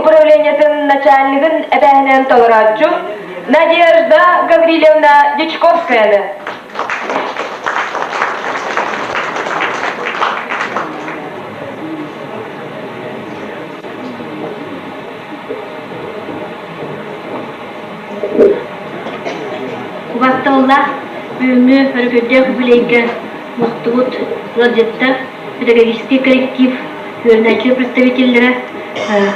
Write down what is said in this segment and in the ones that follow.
управлениетын начальнигын эбээһинэн толорооччу Надежда Гаврильевна Дьячковскаяны. Убастабыллаах бүгүҥҥү өрөгөйдөөх үбүлүөйгэ мустубут ыалдьыттар, педагогический коллектив, үөрэнээччи представителлэрэ,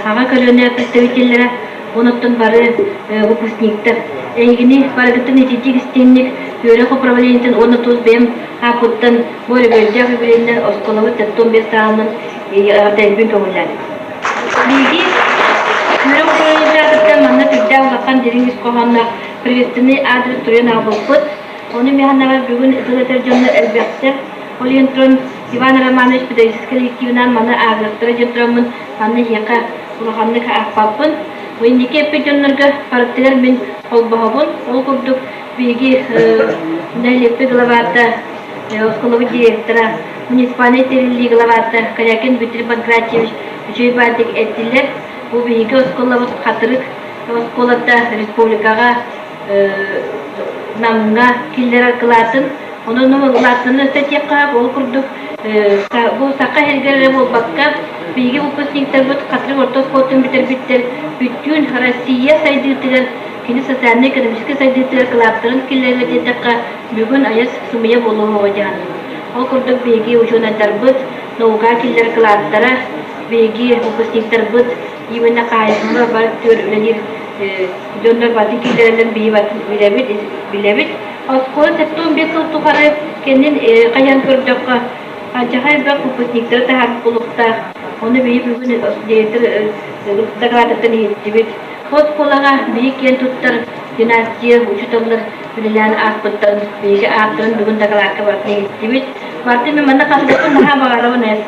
аҕа көлүөнэ представителлэрэ, онуттан бары выпускниктар. Эһигини барыгытын ититик истиҥник үөрэх управлениетын уонна тус бэйэм ааппыттан бу өрөгөйдөөх үбүлүөйүнэн оскуолабыт 75 сааһынан эҕэрдэлиибин көҥүллээтим. Биһиги үөрэх управлениетыттан манна сүрдээх улахан дириҥ ис хоһоонноох приветственный адрес суруйан аҕалбыппыт. Ону миэхэ бүгүн тыл этэр дьонно элбэхтэр. Ол иһин туран Иван Романович педагогическай коллективынан маны ааҕыахтара диэн тураммын манна эһиэхэ улаханнык аахпаппын. Бу инники эппит дьоннорго барытыгар мин холбоһобун. Ол курдук биһиги нэһилиэкпит главата, оскуолабыт директора, муниципальнай тэриллии главата Корякин Дмитрий Панкратьевич үчүгэй баардык эттилэр. Бу биһиги оскуолабыт Хатырык оскуолата республикаҕа Намҥа киллэрэр кылаатын, онон улаатыны этиэххэ ол курдук бу саха сиригэр эрэ буолбакка, биһиги выпускниктарбыт Хатырык орто оскуолатын бүтэрбиттэр бүттүүн Россия сайдыытыгар, кини социальнай-экономическай сайдыытыгар кылааттарын киллэрэллэр диэтэххэ, бүгүн айас сымыйа буолуоҕа диэн. Ол курдук биһиги учуонайдарбыт наука киллэрэр кылааттара, биһиги выпускниктарбыт именно хаһаайыстыба бары түөр үлэлиир дьоннор батын киллэрэллэр биһи батын билэбит, билэбит. Оскуола 75 сыл тухары кэннин хайан көрдөххө, алдьархай элбэх выпускниктары таһаарбыт буолуохтаах. Ону биһи бүгүн директор докладыттан иһиттибит. Оскуолаҕа биһи киэн туттар династия учууталлар үлэлээн ааспыттарын биһиги ааттарын бүгүн дакылаакка барытын иһиттибит. Мартын мен манна хасыгыппын наһаа баҕарабын эс.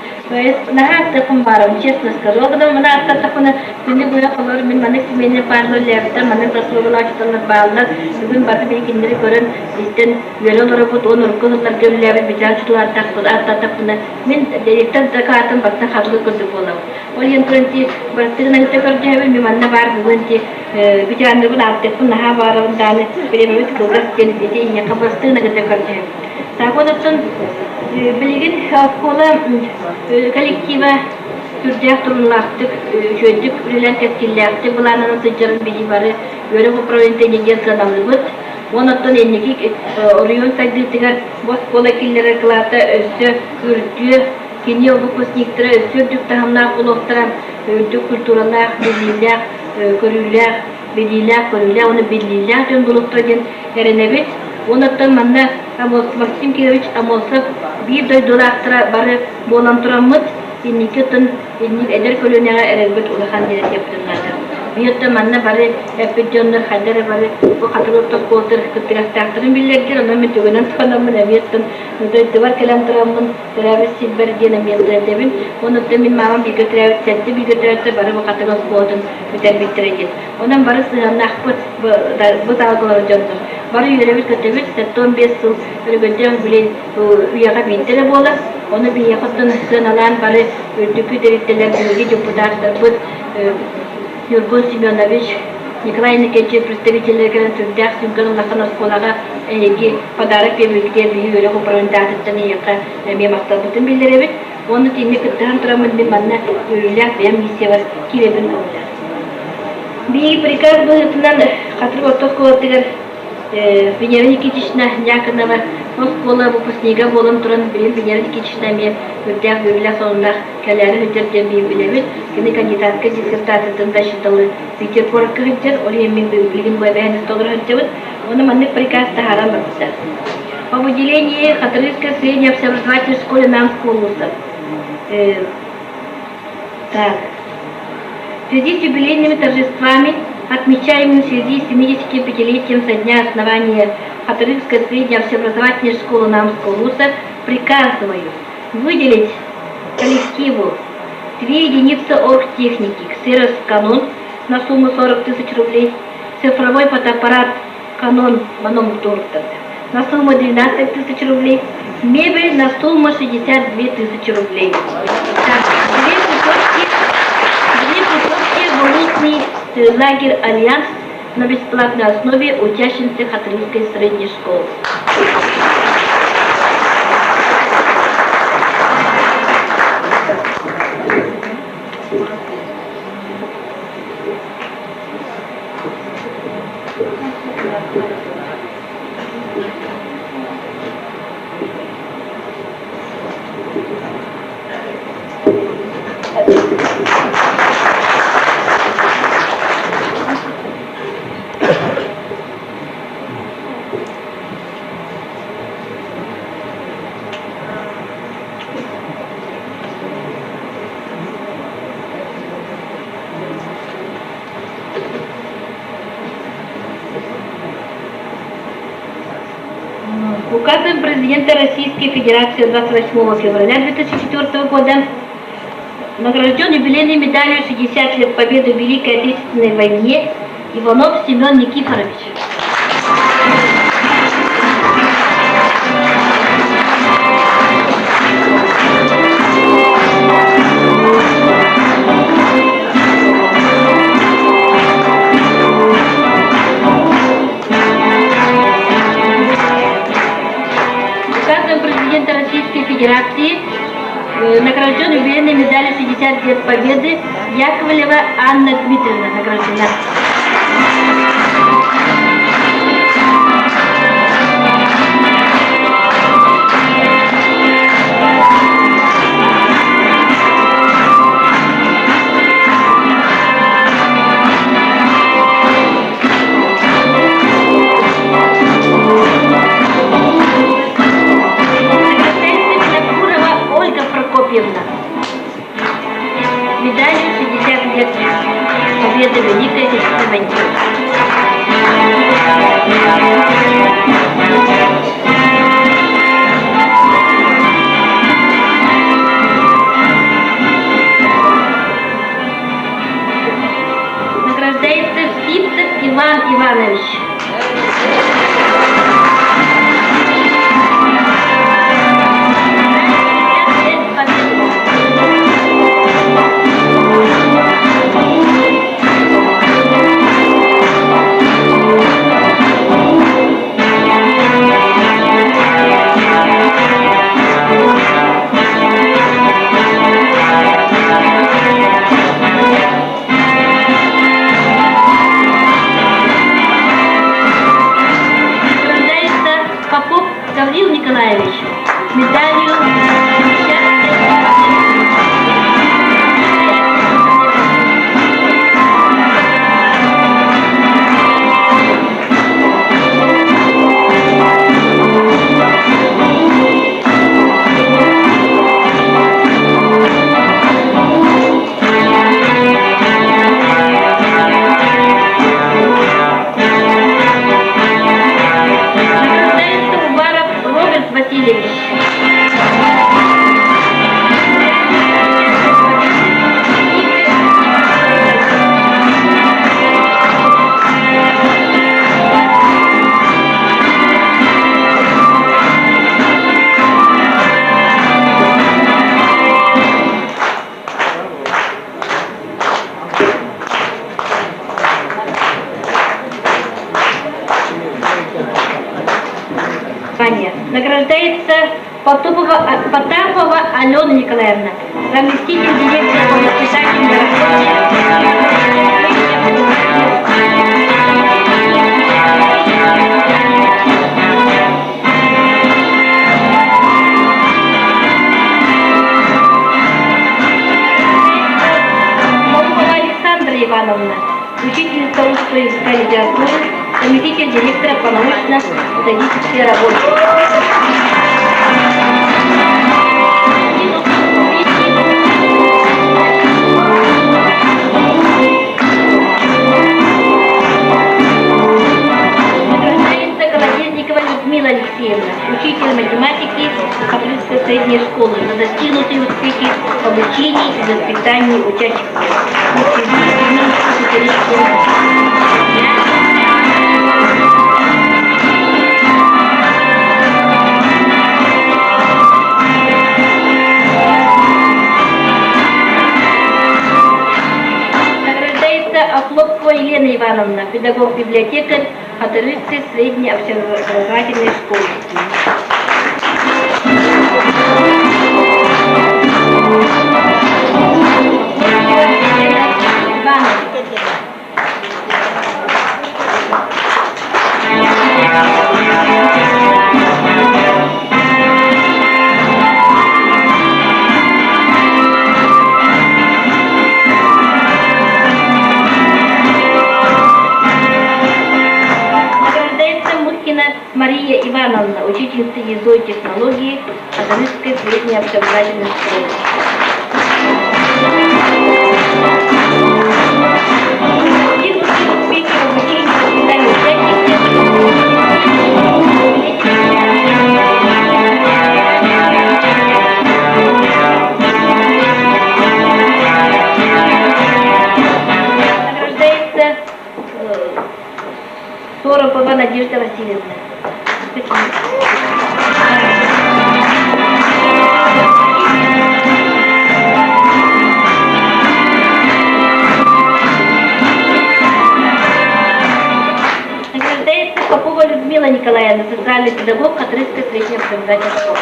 Наһаа аттыахпын баарым, честно скажу. Ол гынан маны аттаттахпына күнү быһа холор мин маннык семейный паарлар үлээбиттэр, маннык заслугалаах учууталлар бааллар. Бүгүн бары биһи кинилэри көрөн, истэн үөрэ олоробут, уон урукку сылларга үлэлээбит битээ учууталлар аттаттахпына мин директор дакылаатын барытын хатылыыр курдук буолабын. Ол иһин туран ти барытыгын ыйыта көрдөһөбүн, мин манна баар бүгүн ти ветераннарбын ааттыахпын наһаа баҕарабын даҕаны бириэмэбит кылгас диэн ити ийэхэ бырастыгын ыгыта көрдөһөбүн. Так вот оттон билигин оскуола коллектива сүрдээх туруннаахтык, үчүгэйдик үлэлээн кэскиллээхтик былааннанан сылдьарын биһи бары үөрэх управлениета диэн сыаналыыбыт. Уон оттон инники оройуон сайдыытыгар бу оскуола киллэрэр кылаата өссө үрдүө, Кини выпускниктара өссө үрдүк таһымнаах буолуохтара, үрдүк культуралаах, билиилээх, көрүүлээх, билиилээх, көрүүлээх уонна биллиилээх дьон буолуохтара диэн эрэнэбит. Уонна манна Максим Кирович Аммосов биир дойдулаахтара бары буолан тураммыт, инники оттон инник эдэр көлүөнэҕэ эрэлбит улахан диэн этиэхпитин наада. Биир оттон манна бары эппит дьоннор хайда эрэ бары бу хатырык оскуолатыгар кыттыгастаахтарын биллэрдилэр, онон мин түгэнэн туһанаммын эмиэ оттон дойдубар кэлэн тураммын Төрөөбүт сирбэр диэн эмиэ этэбин. Онон мин маамам бииргэ төрөөбүт, сэттэ бииргэ төрөөбүттэр бары бухатыгы оскуолатын бүтэрбиттэрэ диэн. Онон бары сыһыаннаахпыт бу таалгалар дьоннор. Бары үөрэбит-көтөбүт, 75 сыл өрөгөйдөөх билин үйэҕэ биирдэ эрэ буолар. Ону биһиэхэ оттон сыаналаан бары үрдүкү тэрилтэлэр биһиги депутаттарбыт Ньургун Семенович, Николай Иннокентьевич представителлэрэ кэлэн сүрдээх сүҥкэн улахан оскуолаҕа эһиги подарок биэрбиккитигэр биһиги үөрэх управлениетыттан эйиэхэ эмиэ махталбытын биллэрэбит. Уонна итиннэ кыттыһан тураммын мин манна үөрүүлээх бэйэм миссиябар киирэбин көҥүлээх. Биһиги приказ быһыытынан Хатырык орто оскуолатыгар Венера Никитична Дьяконова оскуола выпускнига буолан туран билигин Венера Никитична эмиэ үрдээх үөрүүлээх сонуннаах кэлээри сылдьар диэн биһиги билэбит. Кини кандидатка диссертациятын защиталы Питер куоракка сылдьар, ол иһин мин билигин бу эбээһинэс толоро сылдьабыт. Уонна маннык приказ таһааран барбыта. По выделении Хатырыкской средней общеобразовательной школы Намского улуса. Так. В связи с юбилейными торжествами, отмечаемыми в связи с 75-летием со дня основания Хатырыкской средней общеобразовательной школы Намского улуса, приказываю выделить коллективу две единицы оргтехники «Ксерокс Канон» на сумму 40 тысяч рублей, цифровой фотоаппарат «Канон» на сумму 12 тысяч рублей, мебель на сумму 62 тысячи рублей. Так, две путевки, две путевки в улус. летний лагерь «Альянс» на бесплатной основе учащимся Хатырыкской средней школы. Указом президента Российской Федерации 28 февраля 2004 года награжден юбилейной медалью 60 лет победы в Великой Отечественной войне Иванов Семен Никифорович. Указом президента Российской Федерации награжден юбилейной медалью 60 лет Победы Яковлева Анна Дмитриевна награждена. Винокурова Ольга Прокопьевна. Медалью 60 лет Победы Великой Отечественной войне. Награждается Сивцев Иван Иванович. Награждается Попов Гаврил Николаевич медалью Награждается Уваров Роберт Васильевич. Награждается Потапова, Потапова Алена Николаевна, заместитель директора по воспитательной Наумова Александра Ивановна, учительница русского языка и литературы, заместитель директора по научно-методической работе. Награждается Колодезникова Людмила Алексеевна, учитель математики Хабаровской средней школы за достигнутые успехи в обучении и воспитании учащихся. Награждается Ивановна, педагог-библиотекарь Хатырыкской средней общеобразовательной школы. Награждается Мухина Мария Ивановна, учительница язой технологии Хатырыкской средней общеобразовательной школы. Награждается Торопова Надежда Васильевна. Награждается Попова Людмила Николаевна, социальный педагог Хатырыкской средней образовательной школы.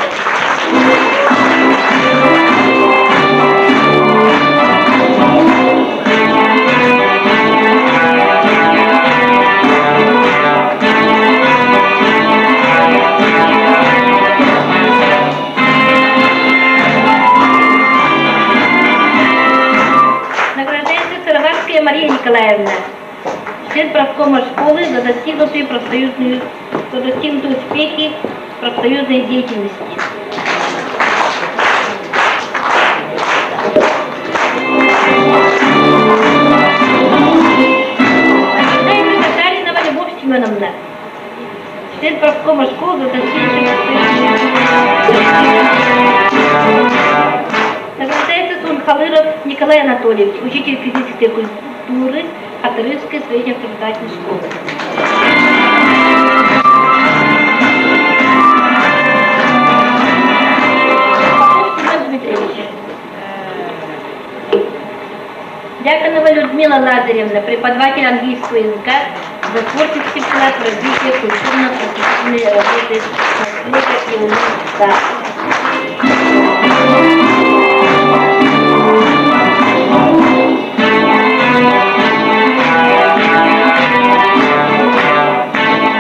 Награждается Сыроватская Мария Николаевна, член правкома школы за достигнутые профсоюзные, за достигнутые успехи в профсоюзной деятельности. Награждается Татаринова Любовь Семеновна, член правкома школы за достигнутые Награждается Сунхалыров Николай Анатольевич, учитель физической культуры Хатырыкской средней образовательной школы. Попов Семен Дмитриевич. Дьяконова Людмила Лазаревна, преподаватель английского языка, за творческий вклад в развитие культурно-просветительной работы наследия и УНИСТА.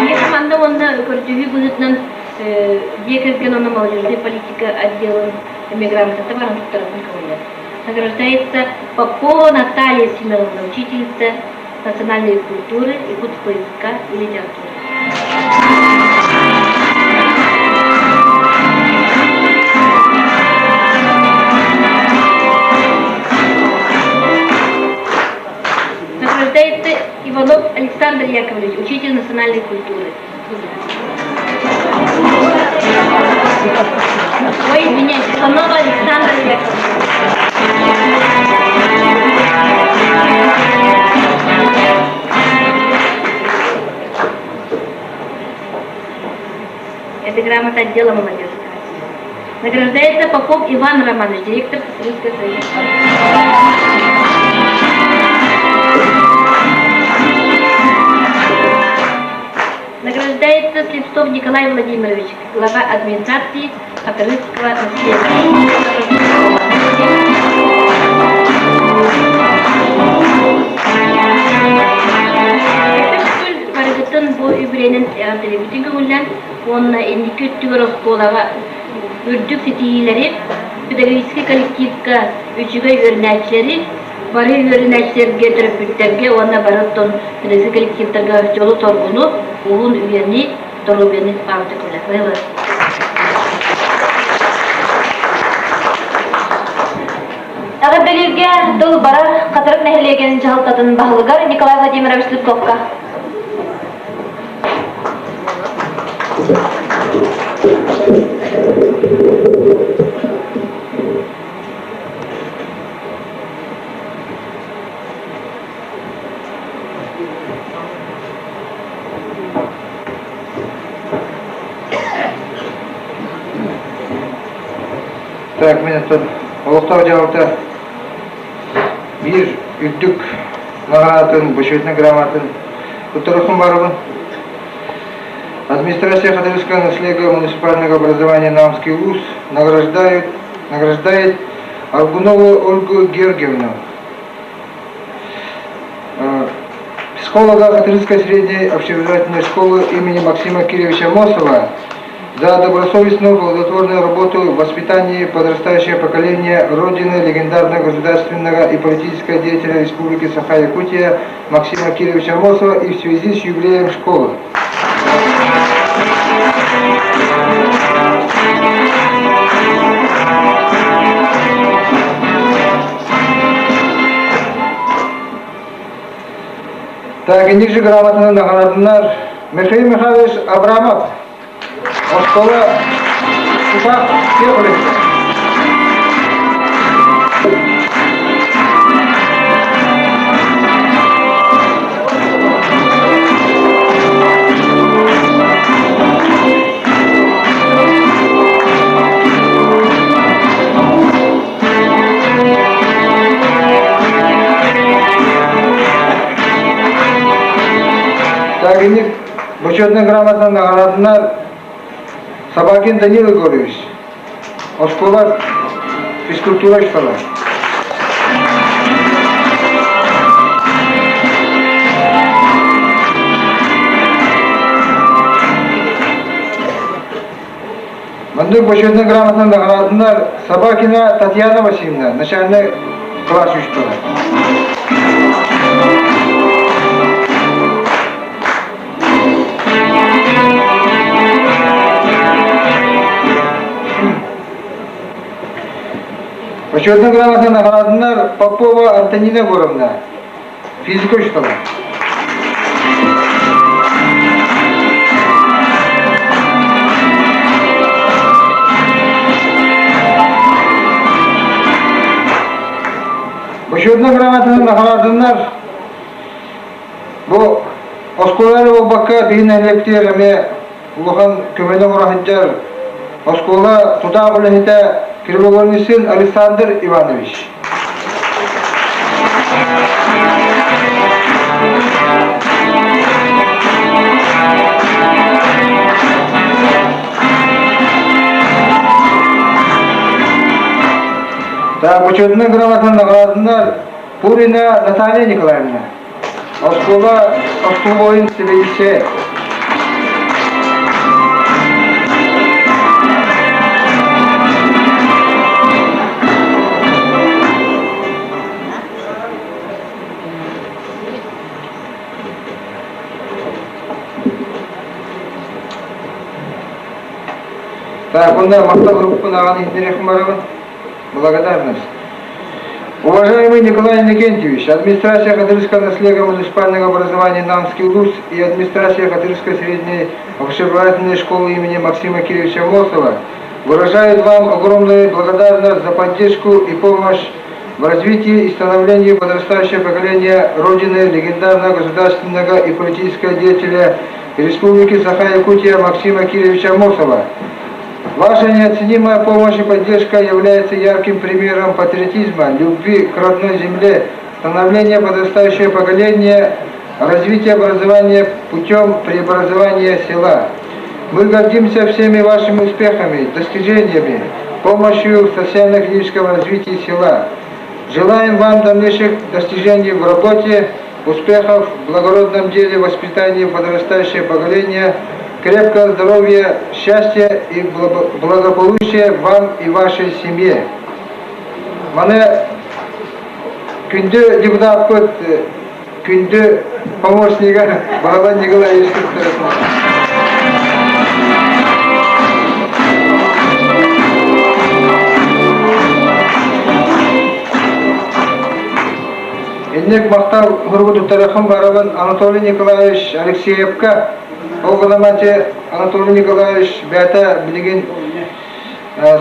Мне команда онна көрдүһүү быһыытынан дьиэ кэргэн уонна молодежной политика отделын грамотата баран туттарарын көҥүллэр. Награждается Попова Наталья Семеновна, учительница национальной культуры, якутского языка и литературы. Награждается Иванов Александр Яковлевич, учитель национальной культуры. Ой, извиняюсь, Иванова Александр Яковлевич. Это грамота отдела молодежи. Награждается Попов Иван Романович, директор Русской союза. Награждается Слепцов Николай Владимирович, глава администрации Хатырыкского наследия. Барыгытын бу үбүлүөйүнэн эҕэрдэлиибитин көҥүллээн уонна инники өттүгэр оскуолаҕа үрдүк ситиһиилэри, педагогическай коллективка үчүгэй үөрэнээччилэри, бары үөрэнээччилэргэ, төрөппүттэргэ уонна бары оттон педагогическай коллективтарга дьолу-соргуну, уһун үйэни, доруобуйаны баҕарда көмөлөһө. Эҕэрдэлииргэ тыл барар Хатырык нэһилиэгин дьаһалтатын баһылыгар Николай Владимирович Слепцовка. Так, мин оттон олохтоох дьаһалта биир үрдүк наҕараадатын, бочуотунай грамотатын Туттарыахпын баарабын. Администрация Хатырыского наследия муниципального образования Намский УУС награждает, награждает Аргунову Ольгу Георгиевну, психолога Хатырской средней общеобразовательной школы имени Максима Кирилловича Мосова за добросовестную плодотворную работу в воспитании подрастающего поколения Родины легендарного государственного и политического деятеля Республики Саха-Якутия Максима Кирилловича Мосова и в связи с юбилеем школы. Так, инник грамотаны наҕараадыннар Михаил Михайлович Абрамов, оскуола тутаах тыа Тагиник Бочуотунай грамотанан наҕараадынар Собакин Данил Егорович, оскуола физкультура учителя. Маннык бочуотунай грамотанан наҕараадынар Собакина Татьяна Васильевна, начальный класс учителя. Почетная грамота наградана Попова Антонина Егоровна, физика учителя. Почетная грамота наградана Бу оскуола эрэ буолбакка, биһи нэһилиэкпитигэр эмиэ улахан көмөнү оҥоро сылдьар оскуола тутаах үлэһитэ Кривогорницын Александр Иванович. Так, почетная грамота наградана Пурина Наталья Николаевна. Оскуола остолобуойун сэбиэдиссэйэ. Так, онно махтал группун аҕан иһитиннэриэхпин барабын. Благодарность. Уважаемый Николай Иннокентьевич, администрация Хатырского наследия муниципального образования Намский УЛУС и администрация Хатырской средней общеобразовательной школы имени Максима Кирилловича Мосова выражают вам огромную благодарность за поддержку и помощь в развитии и становлении подрастающего поколения Родины легендарного государственного и политического деятеля Республики Саха-Якутия Максима Кирилловича Мосова. Ваша неоценимая помощь и поддержка является ярким примером патриотизма, любви к родной земле, становления подрастающего поколения, развития образования путем преобразования села. Мы гордимся всеми вашими успехами, достижениями, помощью в социально-экономическом развитии села. Желаем вам дальнейших достижений в работе, успехов в благородном деле воспитания подрастающего поколения, крепкого здоровья, счастья и благополучия вам и вашей семье. Маны күндү депутаппыт, күндү помощнига Баһылай Николаевич Инник махтал суругу туттарыаххын барабын Анатолий Николаевич Алексеевка. Ол гынан Анатолий Николаевич бэйэтэ билигин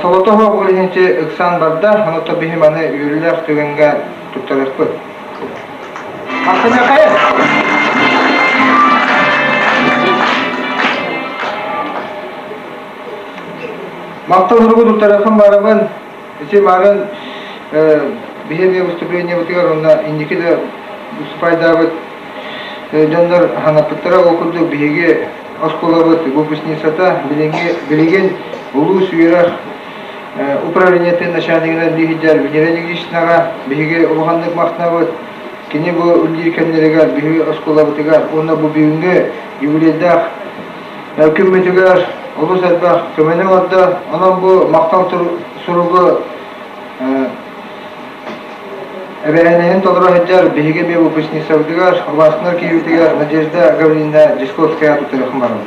солото суох ыксаан барда, онон биһи маны үөрүүлээх түгэҥҥэ туттарыахпыт. Махтаныаххайын! Махтал суругу туттарыаххын барабын. Ити марын биһи эмиэ выступлениебытыгар уонна инники да выступайдаабыт. дьоннор санаппыттара. Ол курдук биһиги оскуолабыт выпускницата билиҥҥи билигин улуус үөрэх управлениетын начальнигынан биһидэр Венера Ильиничнаҕа биһиги улаханнык махтанабыт. Кини бу үлэлиир кэмнэригэр биһиги оскуолабытыгар уонна бу бүгүҥҥү юбилейдаах күммүтүгэр олус элбэх көмөнү оҥордо. Онон бу махтал суругу эбээһинэһин толоро сылдьар биһиги эмиэ выпускницабытыгар, убаастанар киһибитигэр Надежда Гаврильевна Дьячковская туттарыахым барабын.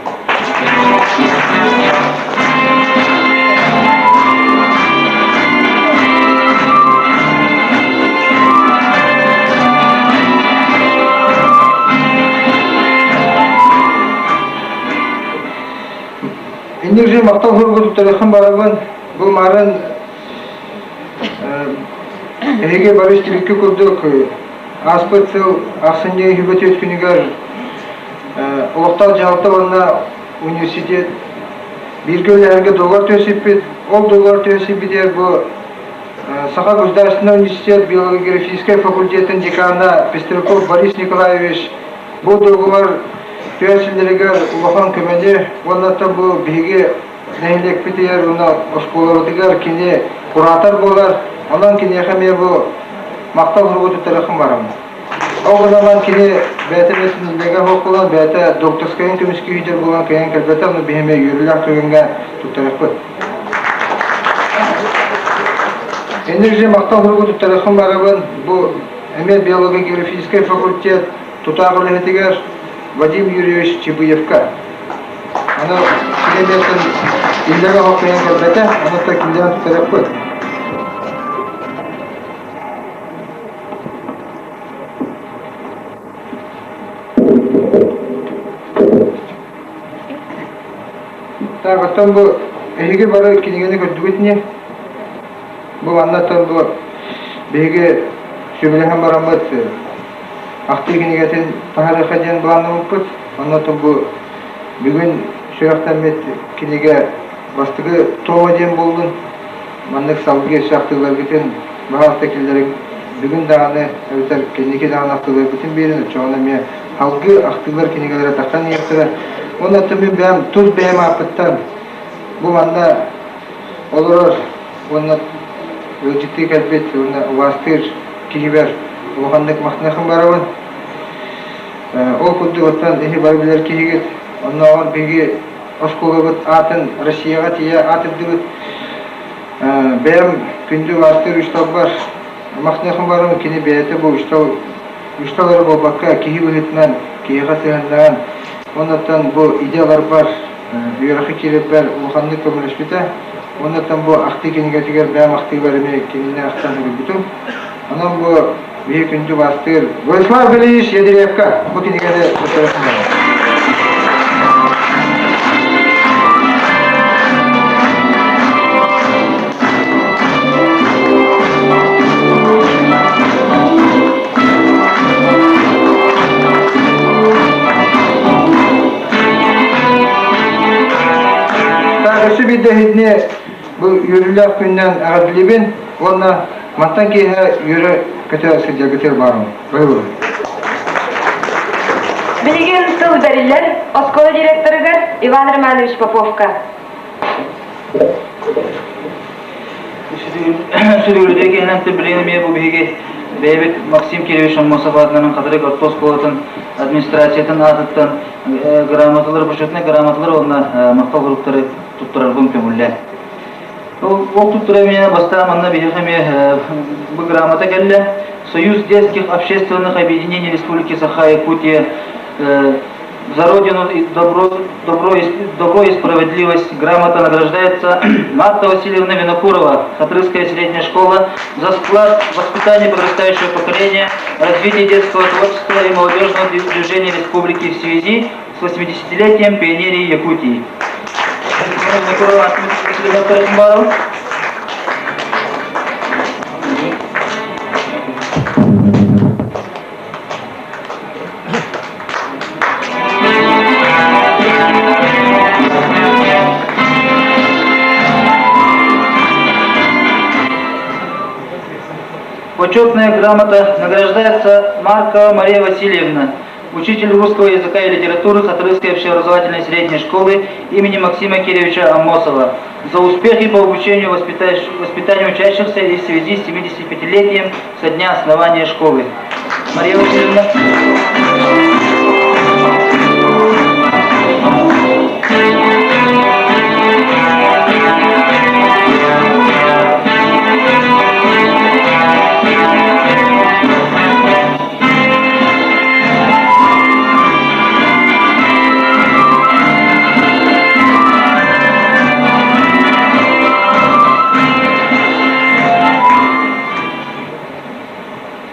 Инник же махтал суругу туттарыахым барабын. Бу марын Эһиги Борис Тиликки курдук ааспыт сыл ахсынньы үһүбэтиэт күнүгэр олохтоох дьаһалта уонна университет бииргэ үлэлэһэргэ договор түһэрсиппит. Ол договор түһэрсиппитигэр бу Саха государственный университет биологогеографическай факультетын декана Пестряков Борис Николаевич бу договор түһэрсиллэригэр улахан көмөнү уонна бу биһиги нэһилиэкпитигэр уонна оскуолабытыгар кини куратор буолар. Онон киниэхэ эмиэ бу махтал суругу туттарыахым бараммын. Ол гынан кини бэйэтэ бэйэтин суох буолан, бэйэтэ докторскайын көмүскүү буолан кэлэн кэлбэтэ, ону биһи эмиэ үөрүүлээх түгэҥҥэ туттарыахпыт. Инник же махтал суругу туттарыахым барабын. Бу эмиэ биолого-географическай факультет тутаах үлэһитигэр Вадим Юрьевич Чебыевка. Аны километрын иллэгэ хоппойон көрбөтө, ону та киллэрэн тутарыппыт. Так, оттон бу эһиги бары кинигэни көрдүгүт ини? Бу маннаттан бу биһиги сөбүлэһэн бараммыт ахтыы кинигэтин таһаарыахха диэн былааннаммыппыт. Оннотон бу бүгүн сүрэхтэммит кинигэ бастакы тома диэн буоллун. Маннык салгыы өссө ахтыыларгытын баһаалта киллэриҥ. Бүгүн даҕаны эбэтэр кэнники даҕаны ахтыыларгытын биэрин, оччоҕуна эмиэ салгыы ахтыылар кинигэлэрэ тахсан иһиэхтэрэ. Уонна оттон мин бэйэм тус бэйэм ааппыттан бу манна олорор уонна ыалдьыттыы кэлбит уонна убаастыыр киһибэр улаханнык махтанахым барабын. Ол курдук оттон эһи бары билэр киһигит. Оннооҕор биһиги оскуолабыт аатын Россияҕа тиийэ аатырдыбыт. Бэйэм күндү убаастыыр учууталбар махтанахым барабын. Кини бэйэтэ бу учуутал учуутал эрэ буолбакка киһи быһыытынан киһиэхэ сыһыаннаан оннуттан бу идеяларбар үөрэххэ киирэрбэр улаханнык көмөлөспүтэ. Оннуттан бу ахтыы кинигэтигэр бэйэм ахтыыбар эмиэ кинини ахтан суруйбутум. Онон бу биһи күндү бастыыр Владислав Галиевич Ядыревка бу кинигэни туттарыахпын Өссө биирдэ иһитини бу үөрүүлээх күнүнэн эҕэрдэлиибин уонна мантан киэһэ үөрэ көтө сылдьаргытыгар баарым. Баһылы. Билигин тыл бэриллэр оскуола директорыгар Иван Романович Поповка. Сүрүгүрүтэ киһинэн билигин эмиэ бу биһиги бэйэбит Максим Кирович Аммосов аатынан Хатырык орто оскуолатын администрациятын аатыттан грамоталары, почетнай грамоталары уонна махтал суруктары туттарарбын көҥүллээн. Ол туттара эмиэ бастаан манна биһиэхэ эмиэ бу грамота кэллэ. Союз детских общественных объединений Республики Саха-Якутия За Родину и добро, добро, и, добро и справедливость грамота награждается Марта Васильевна Винокурова, Хатырская средняя школа, за вклад в воспитание подрастающего поколения, развитие детского творчества и молодежного движения республики в связи с 80-летием пионерии Якутии. Винокурова, Почетная грамота награждается Маркова Мария Васильевна, учитель русского языка и литературы Хатырыкской общеобразовательной средней школы имени Максима Кирилловича Аммосова за успехи по обучению и воспитанию учащихся и в связи с 75-летием со дня основания школы. Мария Васильевна.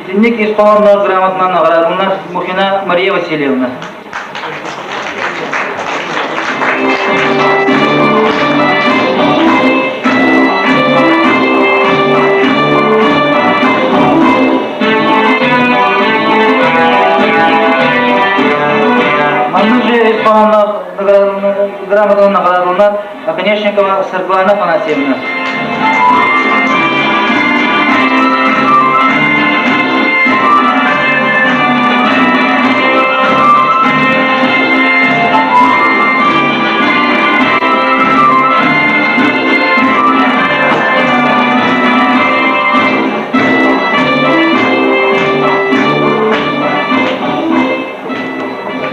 Итинник ис хоһоонноох грамотанан наҕараадаланар Мухина Мария Васильевна. Маннык же ис хоһоонноох грамотанан наҕараадаланар Оконешникова Саргылана Афанасьевна.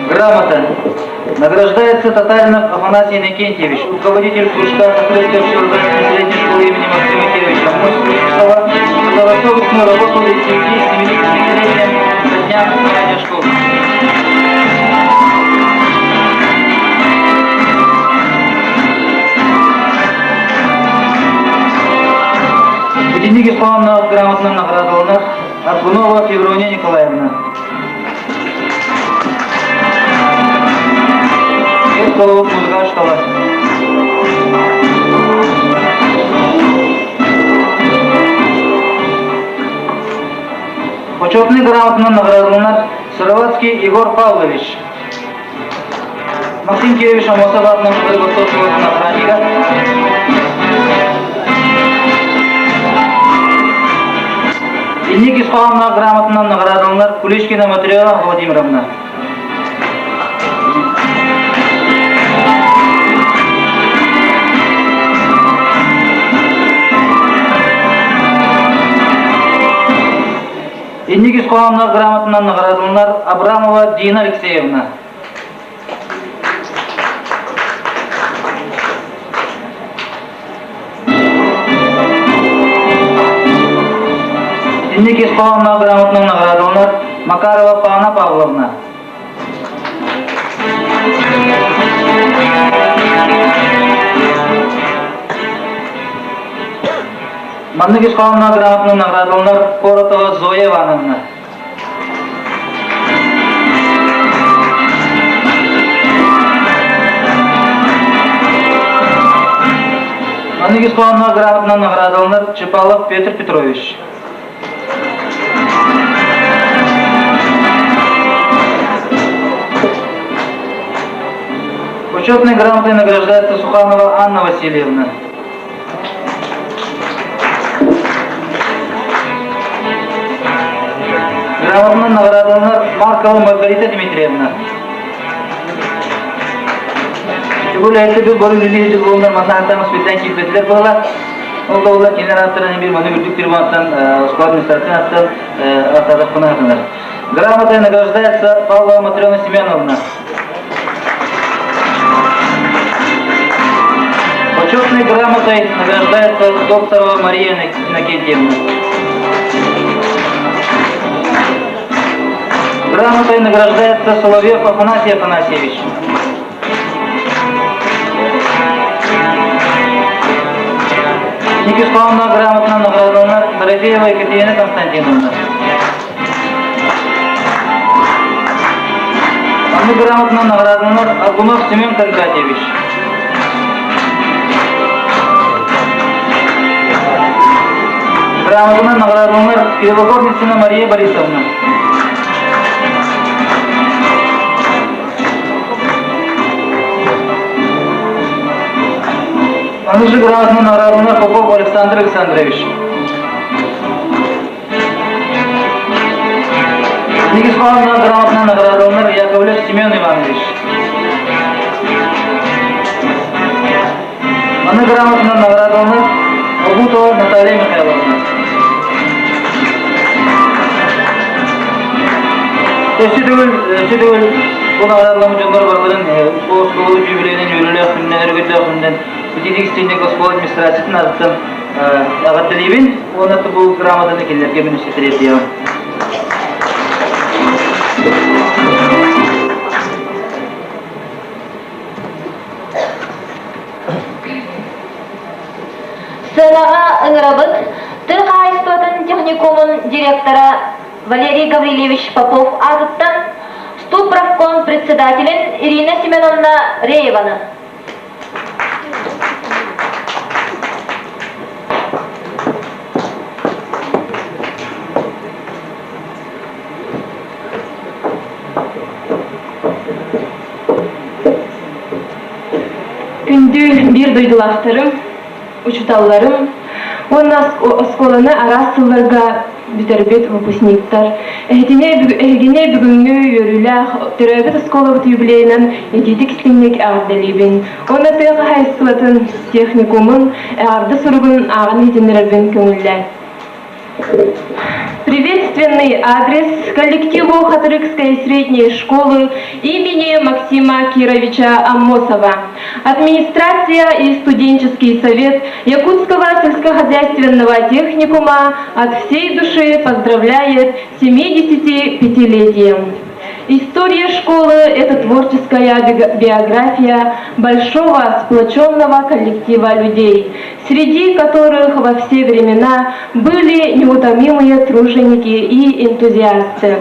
Грамота. Награждается Татаринов Афанасий Иннокентьевич, руководитель кружка открытой общеобразовательной средней школы имени Максима Кировича Мосинского, за добросовестную работу в связи с 75-летием со дня основания школы. Итинник ис хоһоонноох грамотанан наҕараадаланар Аргунова Феврония Николаевна. Эр толобут музыка штаба. Почетный грамотанан награждаланар Сыроватский Егор Павлович. Максим Кирович Амосов аатынан Владивосток охраннига. Инник ис хоһоонноох грамотанан наҕараадаланар Куличкина Матрена Владимировна. Инник ис хоһоонноох грамотанан наҕараадаланар Абрамова Дина Алексеевна. Итинник ис хоһоонноох грамотанан наҕараадаланар Макарова Пана Павловна. Маннык ис хоһоонноох грамотанан наҕараадаланар Коротова Зоя Ивановна. Маннык ис хоһоонноох грамотанан наҕараадаланар Чепалов Петр Петрович. Почетной грамотой награждается Суханова Анна Васильевна. Грамотанан наҕараадаланар Маркова Маргарита Дмитриевна. Бу үлэһиттэр бу бары үлэлии сылдьар буоланнар манна хантан специально киирбэтилэр буолла. Ол да буоллар кинилэр ааттарын биир маны үрдүк трибунаттан оскуола администрациятын аттан ааттаатахпына сатанар. Грамотой награждается Павлова Матрена Семеновна. Почетной грамотой награждается Докторова Мария Иннокентьевна. Грамотой награждается Соловьев Афанасий Афанасьевич. Никишковна грамотно награждаланар Дорофеева Екатерина Константиновна. Маннык грамотанан наҕараадаланар Аргунов Семен Кондратьевич. Грамотанан наҕараадаланар Кривогорницына Мария Борисовна. Аныжы грамотанан наҕараадаланар Попов Александр Александрович. Итинник хоһоонноох грамотанан наградаланар Яковлев Семен Иванович. Маны грамотанан наградаланар Обутова Наталья Михайловна. Өссө төгүл, өссө төгүл бу наградаламмыт дьоннор барыларын бу оскуола юбилейинэн үөрүүлээх күнүнэн, өрөгөйдөөх күнүнэн итинник истиҥник оскуола администрациятын аатыттан эҕэрдэлиибин уонна бу грамотаны кинилэргэ мин өссө тириэрдиэҕим. Сыанаҕа ыҥырабыт тыл хаһаайыстыбатын техникумун директора Валерий Гаврильевич Попов аатыттан студправком председателин Ирина Семеновна Рееваны. Күндү биир дойдулаахтарым, учууталларым уонна оскуоланы араас сылларга бүтэрбит выпускниктар, эһигини бүгүҥҥү үөрүүлээх төрөөбүт оскуолабыт юбилейынан итиитик истиҥник эҕэрдэлиибин уонна тыа хаһаайыстыбатын техникумун эҕэрдэ суругун ааҕан иһитиннэрэрбин көҥүллээн. Приветственный адрес коллективу Хатырыкской средней школы имени Максима Кировича Аммосова. Администрация и студенческий совет Якутского сельскохозяйственного техникума от всей души поздравляет 75-летием. История школы – это творческая биография большого сплоченного коллектива людей, среди которых во все времена были неутомимые труженики и энтузиасты.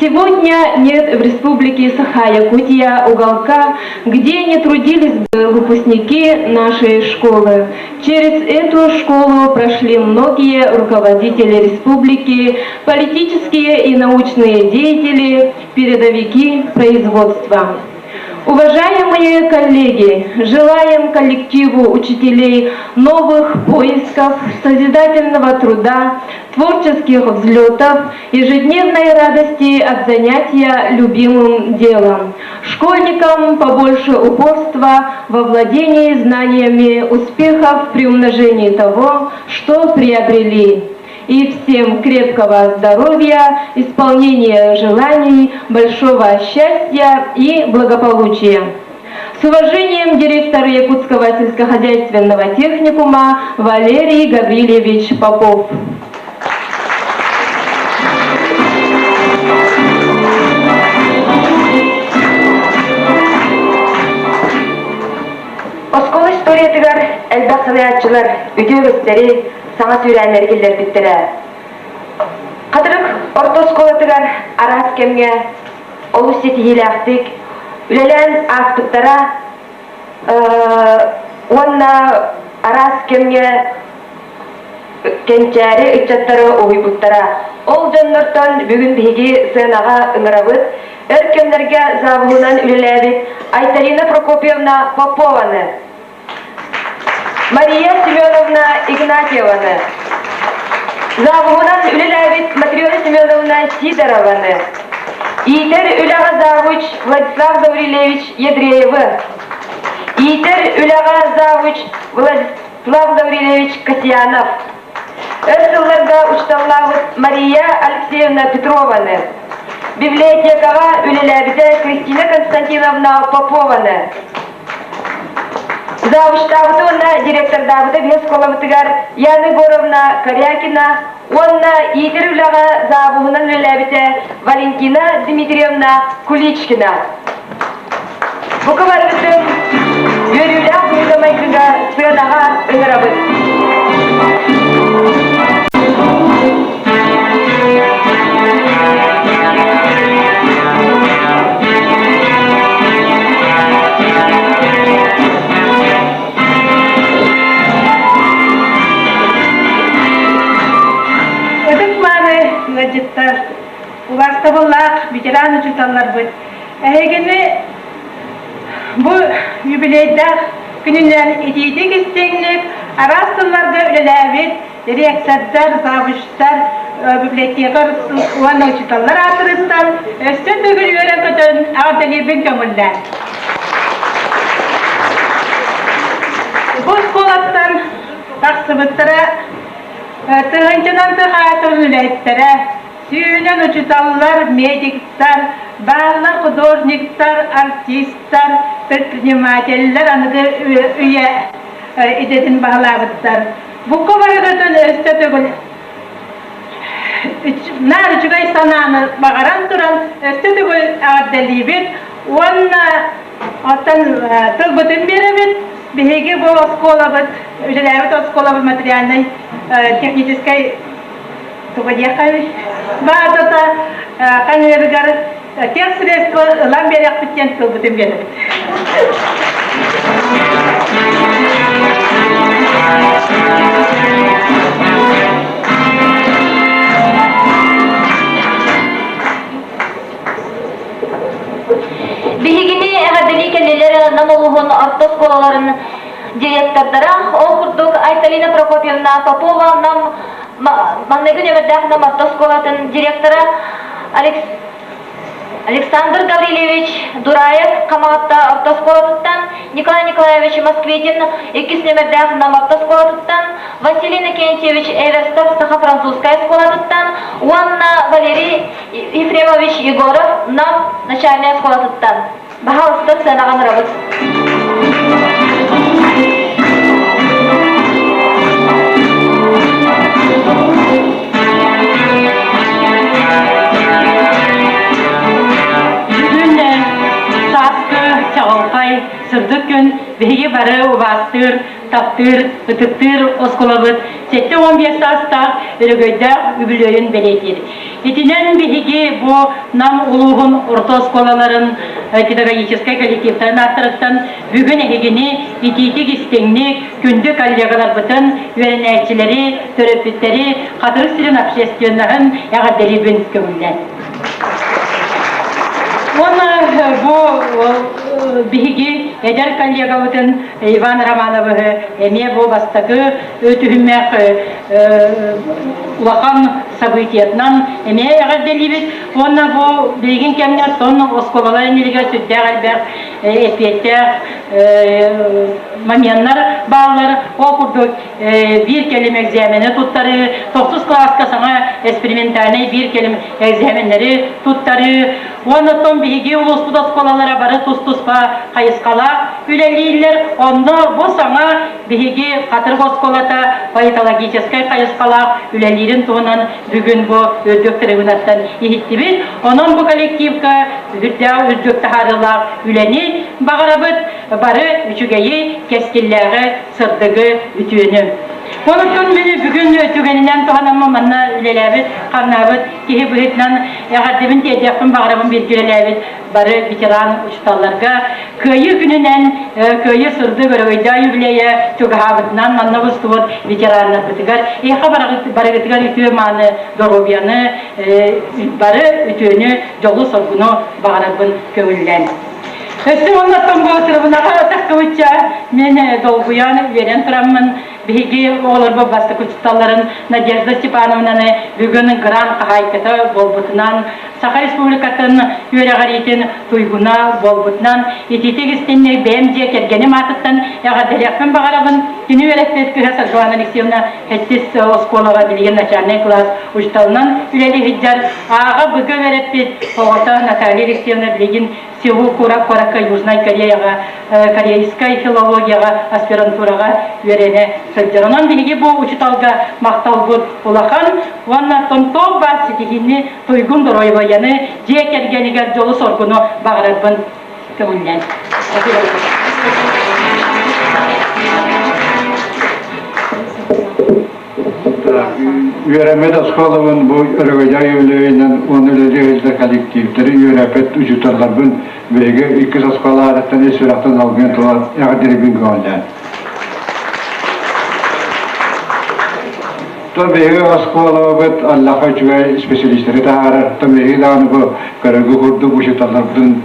Сегодня нет в республике Саха-Якутия уголка, где не трудились бы выпускники нашей школы. Через эту школу прошли многие руководители республики, политические и научные деятели, передовики производства. Уважаемые коллеги, желаем коллективу учителей новых поисков, созидательного труда, творческих взлетов, ежедневной радости от занятия любимым делом. Школьникам побольше упорства во владении знаниями, успехов при умножении того, что приобрели. И всем крепкого здоровья, исполнения желаний, большого счастья и благополучия. С уважением директор Якутского сельскохозяйственного техникума Валерий Гаврилевич Попов. Оскуола историятыгар элбэх салайааччылар үтүө үгэстэри, саҥа сүүрээннэри киллэрбиттэрэ. Хатырык орто оскуолатыгар араас кэмҥэ олус ситиһиилээхтик үлэлээн ааспыттара уонна араас кэмҥэ кэнчээри ыччаттары уһуйбуттара. Ол дьоннортон бүгүн биһиги сыанаҕа ыҥырабыт. Өр кэмнэргэ завуһунан үлэлээбит Айталина Прокопьевна Попованы, Мария Семеновна Игнатьеваны, завуһунан үлэлээбит Матрена Семеновна Сидорованы, иитэр үлэҕэ завуч Владислав Гаврильевич Ядреевы, иитэр үлэҕэ завуч Владислав Гаврильевич Касьянов, өр сылларга учууталлаабыт Мария Алексеевна Петрованы, библиотекаҕа үлэлээбитэ Кристина Константиновна Попованы, завучтаабыта уонна директордаабыта биһи оскуолабытыгар Яна Егоровна Корякина уонна иитэр үлэҕэ завуһунан үлэлээбитэ Валентина Дмитриевна Куличкина. Бука барыбытын үөрүүлээх быһыыга-майгыга сыанаҕа ыҥырабыт. Ытык-мааны ыалдьыттар, убаастабыллаах ветеран учууталларбыт, эһигини бу юбилейдаах күнүнэн итиитик истиҥник араас сылларга үлэлээбит директордар, завучтар, библиотекарь уонна учууталлар аатырыттан өссө төгүл үөрэн-көтөн эҕэрдэлиирбин көҥүллээн. Бу оскуолаттан тахсыбыттара тыһыынчанан тыһаатын үлэһиттэрэ, сүүнэн учууталлар, медиктар, бааллар художниктар, артистар, предпринимателлэр аныгы үйэ идэтин баһылаабыттар. Бука барыгытын өссө төгүл наар үчүгэй санааны баҕаран туран өссө төгүл эҕэрдэлиибит уонна оттон тылбытын биэрэбит. Биһиги бу оскуолабыт, үлэлээбит оскуолабыт материальнай техническэй туга диэххэ баазата хаҥыырыгар тех средства ылан биэрэхпит диэн тылбытын биэрэбит. Биһигини эҕэрдэлии кэллилэр Нам улууһун орто оскуолаларын директордара, ол курдук Айталина Прокопьевна Попова Нам маҥнайгы нүөмэрдээх Нам орто оскуолатын директора Александр Гаврильевич Дураев Хамаҕатта орто оскуолатыттан, Николай Николаевич Москвитин иккис нүөмэрдээх Нам орто оскуолатыттан, Василий Иннокентьевич Эверстов саха-французскай оскуолатыттан уонна Валерий Ефремович Егоров Нам начальнай оскуолатыттан. Баһаалыста сценаҕа ынырабыт. Бүгүн сааскы чаҕылхай сырдык күн биһиги бары убаастыыр, таптыыр, ытыктыыр оскуолабыт 75 саастаах өрөгөйдөөх үбүлүөйүн бэлиэтиир. Итинэн биһиги бу Нам улууһун орто оскуолаларын педагогическай коллективтарын ааттарыттан бүгүн эһигини итиитик истиҥник, күндү коллегаларбытын, үөрэнээччилэри, төрөппүттэри, Хатырык сирин общественноһын эҕэрдэлиибин көҥүллээн. Уонна бу биһиги эдэр коллегабытын Иван Романовыһы эмиэ бу бастакы түһүмэх улахан событиетынан эмиэ эҕэрдэлиибит уонна бу билигин кэмҥэ тон оскуолалар иннилигэр сүрдээх элбэх эппиэттээх моменнар бааллар. Ол курдук биир кэлим экзамени туттарыы, тохсус кылааска саҥа экспериментальнай биир кэлим экзаменнэри туттарыы уонна оттон биһиги улууспут оскуолалара бары тус-туспа хайысхалаах үлэлииллэр. Онно бу саҥа биһиги Хатырык оскуолата политологическай хайысхалаах үлэлиирин туһунан бүгүн бу үрдүк трибунаттан иһиттибит. Онон бу коллективка үрдээх үрдүк таһаарыылаах үлэни баҕарабыт, бары үчүгэйи, кэскиллээҕи, сырдыгы, үтүөнү. Онон мин бүгүн түгэнинэн туһанаммын манна үлэлээбит, хамнаабыт киһи быһыытынан эҕэрдэбин тиэрдиэхпин баҕарабын бииргэ үлэлээбит бары ветеран учууталларга Кыайыы күнүнэн Кыайыы сырдык өрөгөйдөөх юбилейа чугаһаабытынан манна мустубут ветераннарбытыгар эһиэхэ барыгытыгар үтүө мааны доруобуйаны бары үтүөнү дьолу-соргуну баҕарарбын көҥүллээн. Өссө оннуттан бу трибунаҕа тахсыбычча мин долгуйан үөрэн тураммын Биһиги оҕолорбут бастакы учууталларын Надежда Степановнаны бүгүн грант хаһаайката буолбутунан, Саха Республикатын үөрэҕириитин туйгуна буолбутунан итиитик истинник бэйэм дьиэ кэргэним аатыттан эҕэрдэлиэхпин баҕарабын. Кини үөрэппит кыыһа Саргылана Алексеевна Хэттис оскуолаҕа билигин начальнай кылаас учууталынан үлэлии сылдьар. Ааҕа быга үөрэппит оҕото Наталья Алексеевна билигин Сеул куоракка Южнай Кореяҕа корейскай филологияҕа аспирантураҕа үөрэнэ сылдьар. Онон биһиги бу учууталга махталбыт улахан уонна томтоох баар ситиһиини туйгун доруобуйаны дьиэ кэргэнигэр дьолу-соргуну баҕарарбын көҥүллээн. Үөрэммит оскуолабын бу Өрөгөйдөөх юбилейынан уонна үлэлии сылдьар коллективтэри үөрэппит учууталларбын биһиги иккис оскуола аатыттан ис сүрэхтэн алгыан тула эҕэрдэлиибин көҕүлээн. То биһиги оскуолабыт Аллаха үчүгэй специалистары таһаарар, то биһиги даҕаны бу көрөргө курдук учууталларбытын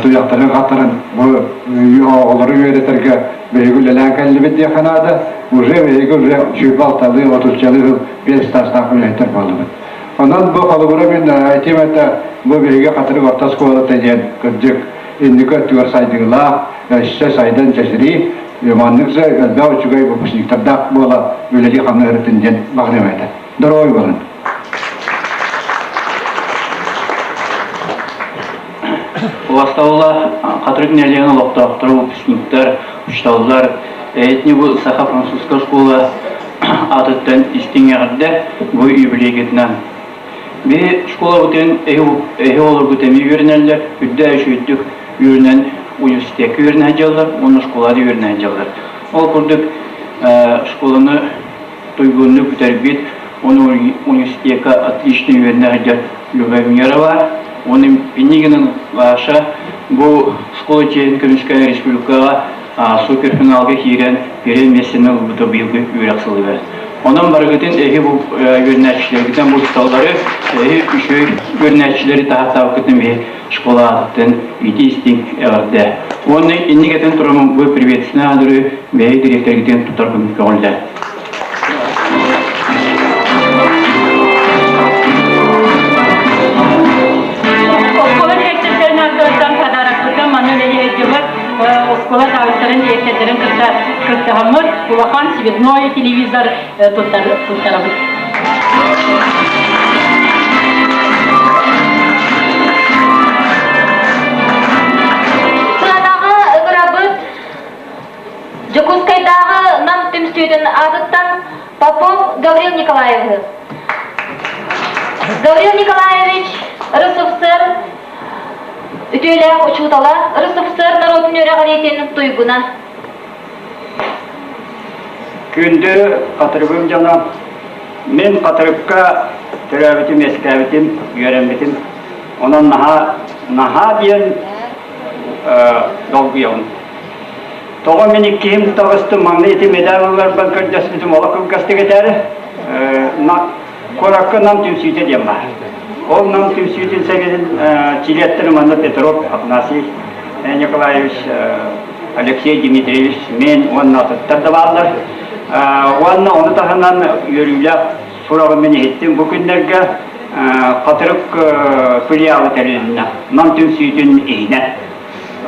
туйахтарын хатаран бу оҕолору үөрэтэргэ биһиги үлэлээн кэллибит диэххэ наада. Уже биһиги уже сүүрбэ алталыы, отуччалыы сыл биэс саастаах үлэһиттэр буоллубут. Онон бу холобура мин этиэм этэ, бу биһиги Хатырык орто оскуолата диэн кырдьык инники өттүгэр сайдыылаах, өссө сайдан чэчирии, маннык же элбэх үчүгэй выпускниктардаах буола үлэлии хамнаһырытын диэн баҕарыам этэ. Здоровый буолун! Убастабыла Хатырык нэһилиэгин олохтоохторо, выпускниктар, учууталлар, этни бу саха-французская школа аатыттан истиҥ эҕэрдэ бу юбилейгытынан. Би школабытын эһи олорбут эмиэ үөрэнэллэр, үрдэ үчүгүйдүк үөрэнэн университекка үөрэнэ сылдьаллар уонна школада үөрэнэ сылдьаллар. Ол курдук школаны туйгуннук бүтэрбит, уонна университекка отлично үөрэнэ сылдьар Любомирова, уонна Пинигина Маша бу школа чиэһин көмүскээн республикаҕа суперфиналга киирэн первое миэстэни ылбыта быйылгы үөрэх сылыгар. Онон барыгытын эһи бу үөрэнээччилэргитин бу учууталлары эһи үчүгэй үөрэнээччилэри таһааттаабыккытын биһи школа аатыттан итии-истиҥ эҕэрдэ. Уонна инник этэн тураммын бу приветственный аадыры бэйэ дириэктэргитин тутарбын көҕүллээ. Оскуола дириэктэрдэрин ааттарыттан подарокпытын манна үлэлиһэдьыбыт оскуола саабыстарын дириэктэрдэрин кытта кыттыһаммыт улахан цветной телевизор туттарабыт. Сыанаҕа ыҥырабыт Дьокуускайдааҕы Нам түмсүүтүн аатыттан Попов Гаврил Николаевиһы. Гаврил Николаевич РСФСР үтүөлээх учуутала, РСФСР норуотун үөрэҕириитин туйгуна. Күндү Хатырыгым дьоно, мин Хатырыкка төрөөбүтүм, үөскээбитим, үөрэммитим. Онон наһаа, наһаа диэн долгуйабын. Тоҕо мин иккиһим таҕыстым, маҥнай ити медаль ыларбар көрдөспүтүм олох кылгастык этээри, куоракка Нам түмсүүтэ диэн баар. Ол Нам түмсүүтүн сэбиэтин чилиэттэрэ манна Петров Афанасий Николаевич, Алексей Дмитриевич, мен уонна атыттар да бааллар. Уонна ону таһынан үөрүүлээх сураҕы мин иһиттим бу күннэргэ Хатырык филиала тэрилиннэ Нам түмсүүтүн иһинэн.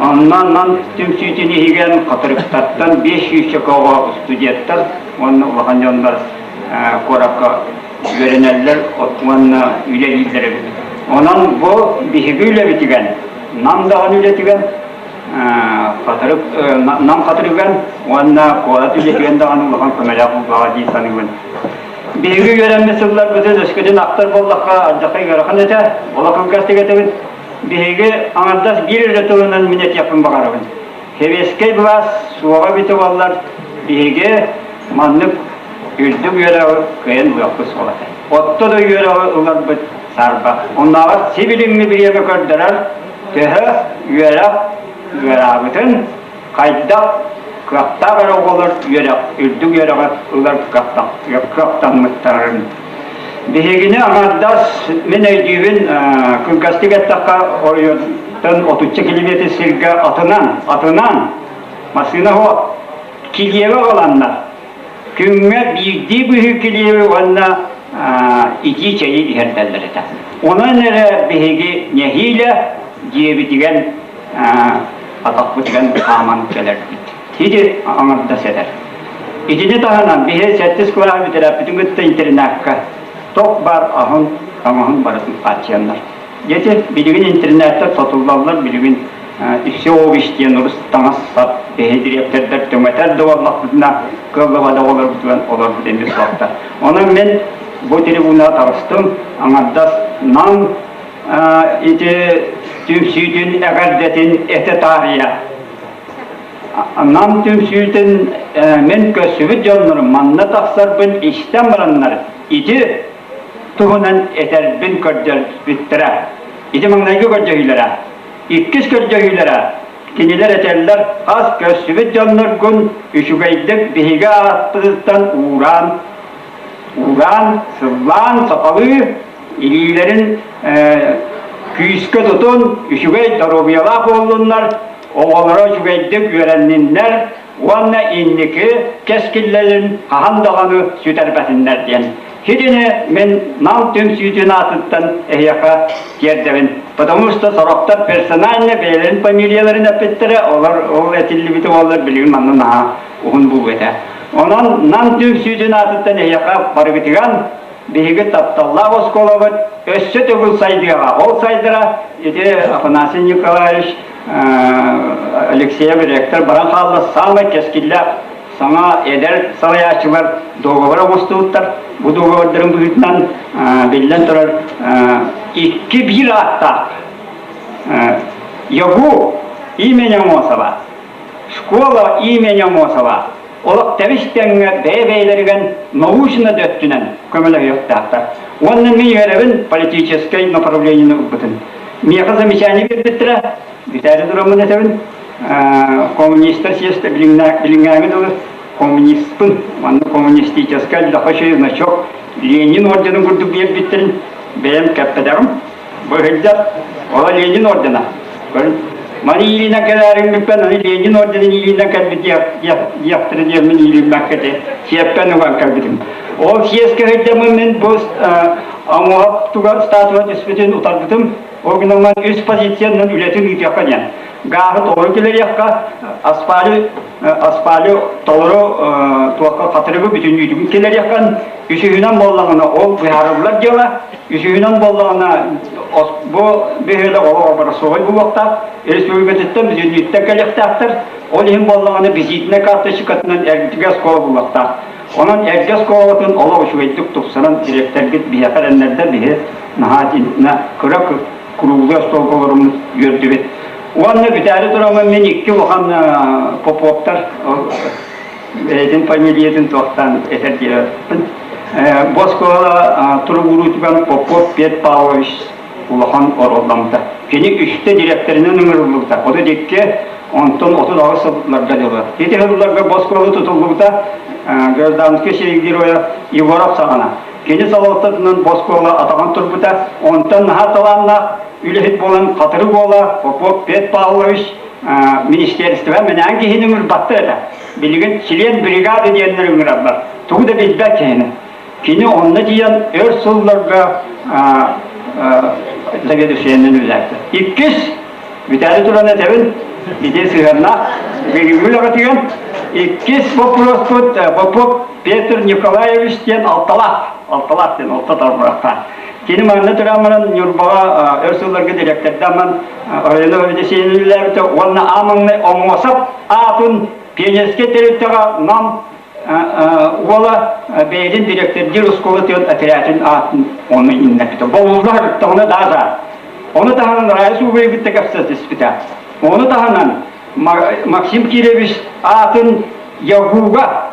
Онно Нам түмсүүтүн иһигэр Хатырыктартан 500 оҕо студенттар уонна улахан дьоннор куоракка үөрэнэллэр уонна үлэлииллэр эбит. Онон бу биһиги үлэбитигэр, Нам даҕаны үлэтигэр, Хатырык, Нам Хатырыгар уонна куорат үлэтигэр даҕаны улахан көмөлөөх буолуоҕа дии саныыбын. Биһиги үөрэммит сылларбытын өскөтүн ахтар буоллахха алдьархай ыарахан этэ, олох кылгастык этэбин. Биһиги аҥардас биир эрэ тылынан мин этиэхпин баҕарабын. Сэбиэскэй былаас суоҕа эбитэ буоллар, биһиги маннык үрдүк үөрэҕи кыайан ылыахпыт суох этэ. Отто да үөрэҕи ыларбыт саарбах. Оннооҕор сибилиҥҥи бириэмэ көрдөрөр, төһө үөрэх ыараабытын, хайдах кыахтаах эрэ оҕолор үөрэх, үрдүк үөрэҕи ылар кыахтаммыттарын. Биһигини аҥардас мин өйдүүбүн кылгастык эттэххэ оройуонтан отучча километр сиргэ атынан, атынан массыына суох килиэби аҕаланнар күҥҥэ биирдии быһыы килиэби уонна итии чэйи иһэрдэллэр этэ. Онон эрэ биһиги нэһиилэ дьиэбитигэр атахпытыгар хааман кэлэрбит. Ити аҥардас этэр. Итини таһынан биһи сэттис кылааһы бүтэрээппитин кытта интернакка ток бар аһын, таҥаһын барытын хааччыйаннар. Дети билигин интернеттэр сотуллаллар, билигин все диэн урус таҥас-сап биһи дириэктэрдэр түҥэтэр да буоллахпытына кыаллыбат оҕолорбутугар олорбут эмиэ суохтар. Онон мин бу трибунаҕа таҕыстым, аҥардас Нам ити түмсүүтүн эҕэрдэтин этэ таарыйа. Нам түмсүүтүн мин көрсүбүт дьоннорум манна тахсарбын истэн бараннар ити туһунан этэрбин көрдөрбүттэрэ. Ити маҥнайгы көрдөһүүлэрэ. Иккис көрдөһүүлэрэ кинилэр этэллэр хас көрсүбүт дьонноргун үчүгэйдик биһиги ааппытыттан уураан уураан сыллаан сахалыы илиилэрин күүскэ тутун, үчүгэй доруобуйалаах буоллуннар, оҕолоро үчүгэйдик үөрэнниннэр уонна инники кэскиллэрин хаһан даҕаны сүтэрбэтиннэр диэн. Хитини мин Нам түмсүүтүн аатыттан эһиэхэ тиэрдэбин. Потому что сорохтор персонально бэйэлэрин фамилияларын эппиттэрэ, олор ол этиллибити буоллар билигин манна наһаа уһун буолуо этэ. Онон Нам түмсүүтүн аатыттан эһиэхэ барыгытыган биһиги тапталлаах оскуолабыт өссө төгүл сайдыаҕа. Ол сайдара ити Афанасий Николаевич Алексеев ректор баран хаалла саамай кэскиллээх саҥа эдэр салайааччылар договор оҥостубуттар. Бу договордарын быһыытынан биллэн турар икки биир ааттаах ЯГУ имени Амосова, школа имени Амосова олох тэбис тэҥҥэ бэйэ-бэйэлэригэр научно да өттүнэн көмөлөһүөхтээхтэр. Уонна мин үөрэбин политическай направлениены ылбытын. Миэхэ замечание биэрбиттэрэ, бүтээри тураммын этэбин, коммунистар съезд билиҥҥээҥи дылы коммунистпын, манна коммунистическай лохочей значок Ленин орденын курдук биэрбиттэрин бэйэм кэппэтэҕим. Быһыйдар, ола Ленин ордена. Көрүн. Маны иилинэн кэлээриҥмиппэн, аны Ленин орденын иилинэн кэлбит диэхтэрэ диэммин иилиммэккэ этэ. Сиэппэн уган кэлбитим. Ол съезкэ сылдьаммын мин бу Амуһап тугар статуя түспүтүн утарбытым. Ол гынан үс позициянан үлэтин ыытыахха диэн. Гааһы толору киллэриэххэ, асфальы асфальы толору туохха хатырыгы бүтүннүүтүн киллэриэххэ, үсүһүнэн буоллаҕына ол быһаарыллар дьыала, үсүһүнэн буоллаҕына бу бөһүөлэк олох образцовай буолуохтаах, республикатыттан бүтүннүүттэн кэлиэхтээхтэр, ол иһин буоллаҕына визитнэй карточкатынан эргэ оскуола буолуохтаах. Онон эргэ оскуолатын олох үчүгэйдик тупсаран дириэктэргит биһиэхэ эрэннэрдэ биһи наһаа кыра круглый остуолга олоруммут үөрдүбүт. Уонна бүтээри тураммын мин икки улахан Поповтар бэйэтин фамилиятын туохтаан этэр диэбэппин. Бу оскуола туругуруутугар Попов Пет Павлович улахан оруолламмыта. Кини үстэ дириэктэринэн ыҥырыллыбыта. 32, онтон 38 сылларга дылы. Ити сылларга бу оскуола тутуллубута гражданский сирий героя Егоров саҕана. Кини салалтатынан бу оскуола атаҕын турбута. Онтон наһаа талааннаах үлэһит буолан Хатырык уола Попов Пет Павлович министерство мэнээн киһини ыҥырбаттар этэ. Билигин член бригады диэннэр ыҥыраллар. Тугу да билбэт киһини. Кини онно тиийэн өр сылларга заведующайынан үлэлээбитэ. Иккис, бүтээри туран этэбин, ити сыһыаннаах бүгүҥҥү үлэҕитигэр иккис боппуруоспут Попов Петр Николаевич диэн алталаах, алталаах диэн алта тарбырахтаах. Кини манна төрөөн баран Ньурбаҕа өр сылларга дириэктэрдээн районо ведесиэнин үлэлээбитэ уонна аамаҥнай Оҥуосап аатын пионерскай тэрилтэҕэ Нам уола бэйэтин дириэктэрдиир оскуолатын отрядын аатын ону иннэппитэ. Бобуллар тоҕуна дааза. Ону таһынан Рая Субаевитта кэпсэтиспитэ. Ону таһынан Максим Кирович аатын ЯГУга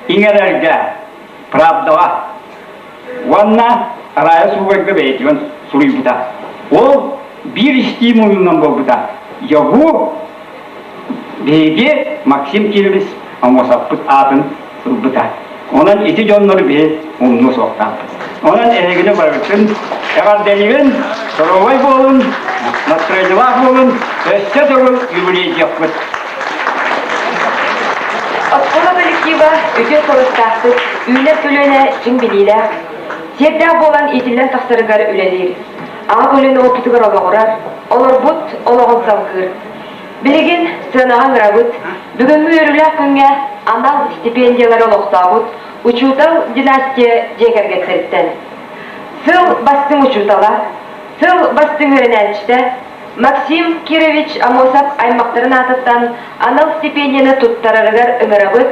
иҥэрэргэ правдаҕа уонна Рая Субайга бэйэтигэр суруйбута. Ол биир истии муннунан буолбута. ЯГУ Биһиги Максим Кирович Амосовпут аатын ылбыта. Онон ити дьоннору биһи умнуо суохтаахпыт. Онон эһигини барыгытын эҕэрдэлиибин, здоровай буолун, настроениелаах буолун, өссө төгүл юбилейдиэхпит. Оскуола коллектива үтүө суобастаахтык, үүнэр көлүөнэ чиҥ билиилээх, сиэрдээх буолан иитиллэн тахсарыгар үлэлиир. Аҕа көлүөнэ уопутугар олоҕурар, олорбут олоҕун салгыыр. Билигин сыанаҕа ыҥырабыт, бүгүҥҥү үөрүүлээх күҥҥэ анал стипендиялары олохтообут учуутал династия дьиэ кэргэттэриттэн. Сыл бастыҥ учуутала, сыл бастыҥ үөрэнээччитэ Максим Кирович Амосов аймахтарын аатыттан анал стипендияны туттарарыгар ыҥырабыт.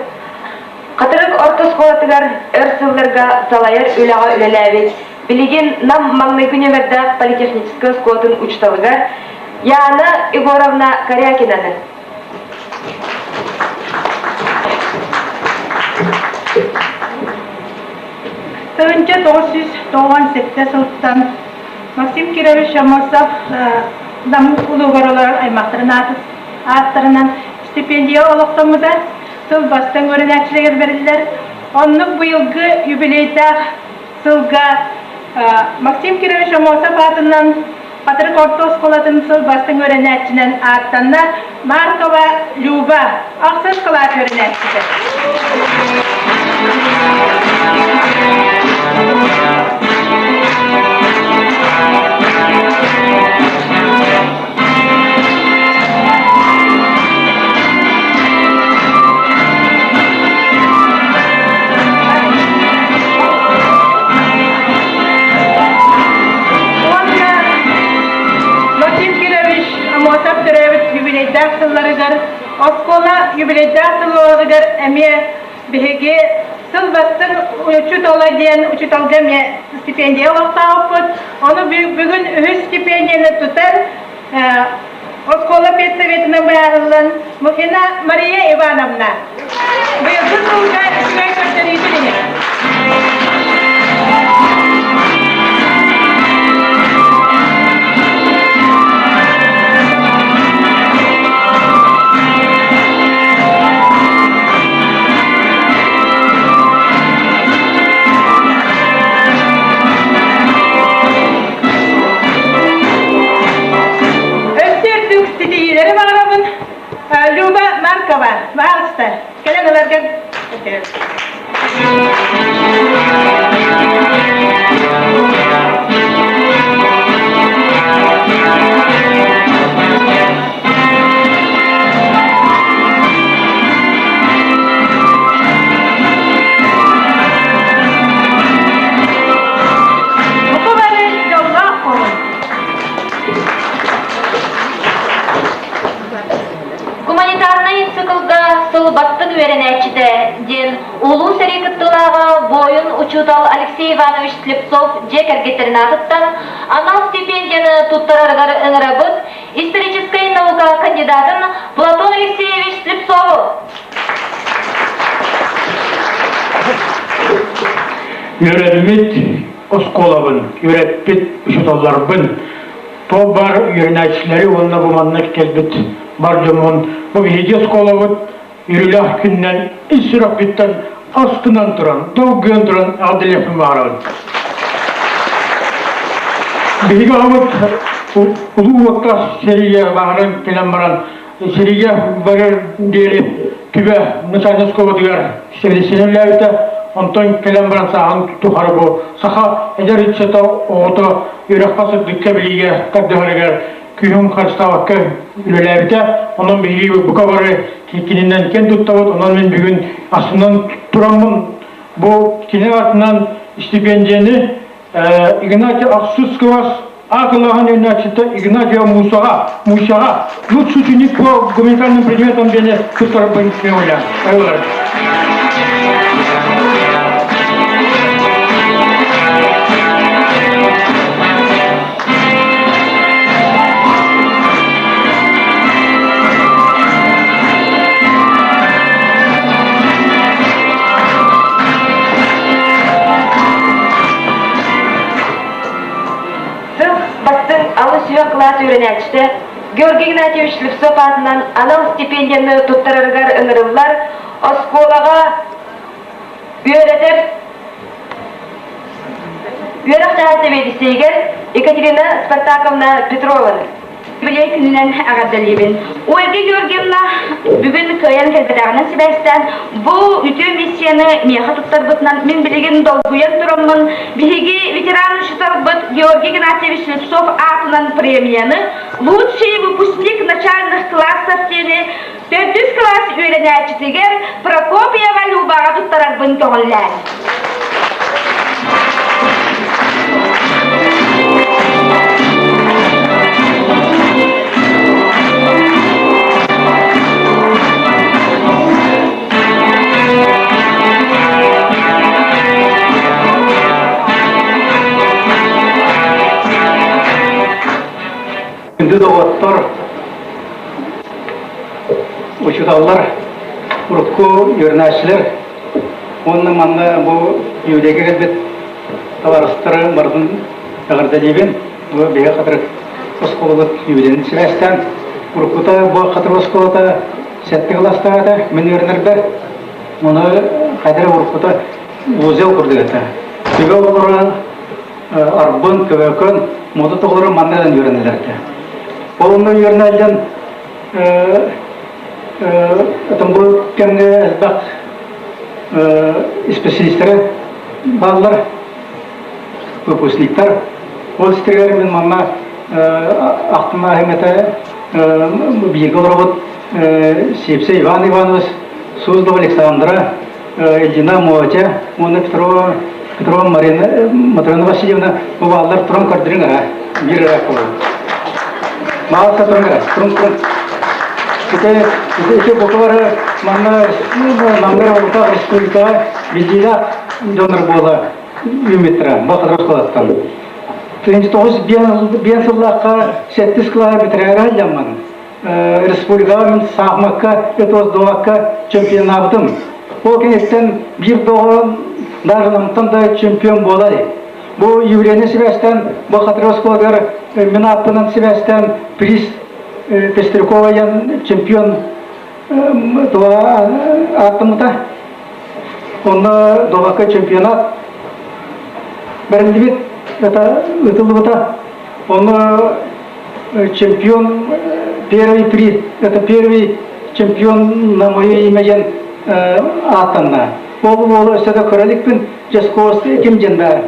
Хатырык орто оскуолатыгар өр сылларга салайар үлэҕэ үлэлээбит Билигин Нам маҥнайгы нүөмэрдээх политехническай оскуолатын учууталыгар Яна Егоровна Корякинаны. Тыһыынча 997 сылтан Максим Кирович Аммосов Нам улуугар олорор аймахтарын ааттарынан стипендия олохтоммута сыл бастыҥ үөрэнээччилэригэр бэриллэр. Оннук быйылгы юбилейдаах сылга Максим Кирович Аммосов аатынан Хатырык орто оскуолатын сыл бастыҥ үөрэнээччинэн ааттанна Маркова Люба, ахсыс кылаас үөрэнээччитэ. Оскуола юбилейдаах сылларыгар эмиэ биһиги сыл бастыҥ учуутала диэн учууталга эмиэ стипендия олохтоохпут. Ону бүгүн үһүс стипендияны тутан оскуола педсоветынан быһаарыллан Мухина Мария Ивановна быйылгы сылга үчүгэй көрдөрүүтүн иһин. Өссө үрдүк ситиһиилэри баҕарабын. Люба Маркова, пожалуйста, кэлэн ыларга Бука бары дьоллоох буолун. Гуманитарнай циклга сыл бастыҥ үөрэнээччитэ диэн Улуу сэрии кыттыылааҕа буойун учуутал Алексей Иванович Слепцов дьиэ кэргэттэрин аатыттан анал стипендияны туттарарыгар ыҥырабыт историческай наука кандидатын Платон Алексеевич Слепцову. Үөрэммит оскуолабын, үөрэппит учууталларбын Туох баар үөрэнээччилэри уонна бу манна кэлбит бар дьоммун бу биһиги оскуолабыт үөрүүлээх күнүнэн ис сүрэхпиттэн астынан туран, долгуйан туран эҕэрдэлиэхпин баҕарабын. Биһиги аҕабыт улуу уоттаах сэриигэ баҕаран кэлэн баран сэриигэ барар диэри Түбэ начальнай оскуолатыгар сэбиэдиссэйинэн үлэлээбитэ. Онтон кэлэн баран сааһын тухары бу саха эдэр ыччата оҕото үөрэххэ сырдыкка билиигэ тардыһарыгар күүһүн харыстаабакка үлэлээбитэ. Онон биһиги бука бары кининэн киэн туттабыт. Онон мин бүгүн астынан тураммын бу кини аатынан стипендияны Игнатий Ахсыс класс А кылааһын үөрэнээччитэ Игнатьева Мусаҕа, Мусяҕа лучший ученик по гуманитарным предметам диэни туттарбын көҥүлээн. Сыл бастыҥ алыс үһүө кылаас үөрэнээччитэ Георгий Игнатьевич Слепцов аатынан анал стипендияны туттарарыгар ыҥырыллар оскуолаҕа үөрэтэр үөрэх чааһа сэбиэдиссэйигэр Екатерина Спартаковна Петрованы. Юбилей күнүнэн эҕэрдэлиибин. Ольга Георгиевна бүгүн кыайан кэлбэтэҕинэн сибээстээн бу үтүө миссияны миэхэ туттарбытынан мин билигин долгуйан тураммын биһиги ветеран учууталбыт Георгий Игнатьевич Слепцов аатынан премияны «Лучший выпускник начальных классов» диэни төрдүс кылаас үөрэнээччитигэр Прокопьева Любаҕа туттарарбын көҕүллээн. Күндү доҕоттор, учууталлар, урукку үөрэнээччилэр уонна манна бу юбилейга кэлбит табаарыстары барытын эҕэрдэлиибин. Бу биһиги Хатырык оскуолабыт юбилейын сибээстээн уруккута бу Хатырык оскуолата сэттэ кылаастаах этэ, мин үөрэнэрбэр. Ону хайдах уруккута узел курдук этэ. Түбэ оҕолоро Арбын, Көбөкөн, Модут оҕолоро манна кэлэн үөрэнэллэр этэ. Ол онно үөрэнэллэн отон бу кэмҥэ элбэх исписэлиистэрэ бааллар, выпускниктар. Ол истэригэр мин манна ахтан ааһым этэ бииргэ олоробут Сипсей Иван Иванович, Суздова Александра, Ильина Мотя уонна Петрова Петрова Марина Матрена Васильевна бу бааллар туран көрдөрүҥ эрэ биир эрэ буолуо. Маалса туран эрэ турун турун. Ити ити буквары манна Намҥа олохтоох республикаҕа биллиилээх дьоннор буола үүммүттэрэ бу Хатырык оскуолаттан. 1905 сыллаахха сэттис кылааһы бүтэрээри сылдьаммын республикаҕа мин саахымакка, этос-дуобакка чемпионнаабытым. Ол кэнниттэн биир доҕорум даже намтан да чемпион буолар. Бу юбилейнай сибээстэн, бу Хатырык оскуолатыгар мин ааппынан сибээстээн приз Пестрякова диэн чемпион тула ааттаммыта. Онно дуобакка чемпионат бэриллибит, это ыытыллыбыта. Онно чемпион первый приз, это первый чемпион на мое имя диэн ааттанна. Ол уолу өссө да көрө иликпин, Дьоскуос ким диэн да,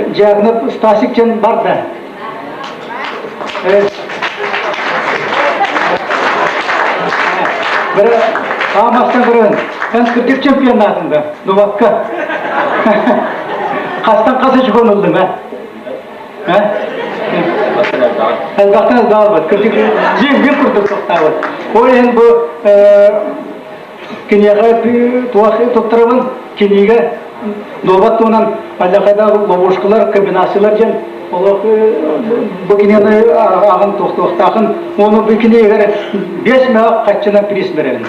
Дьяконов Стасик диэн бар да. Бары аамастан көрөн, эн кырдьык чемпионнаатыҥ да, дубакка. Хастан хас очкон ыллыҥ, а? Элбэхтэн элбэҕи Кырдьык, дьиҥ курдук тохтообут. Ол иһин бу киниэхэ туох туттарабын, кинигэ дуобат туһунан алдьархайдаах ловушкалар, комбинациялар диэн олох бу кинигэни ааҕан туохтуохтаахын уонна бу кинигэр 5 мөөх хаччынан приз бэрэбин.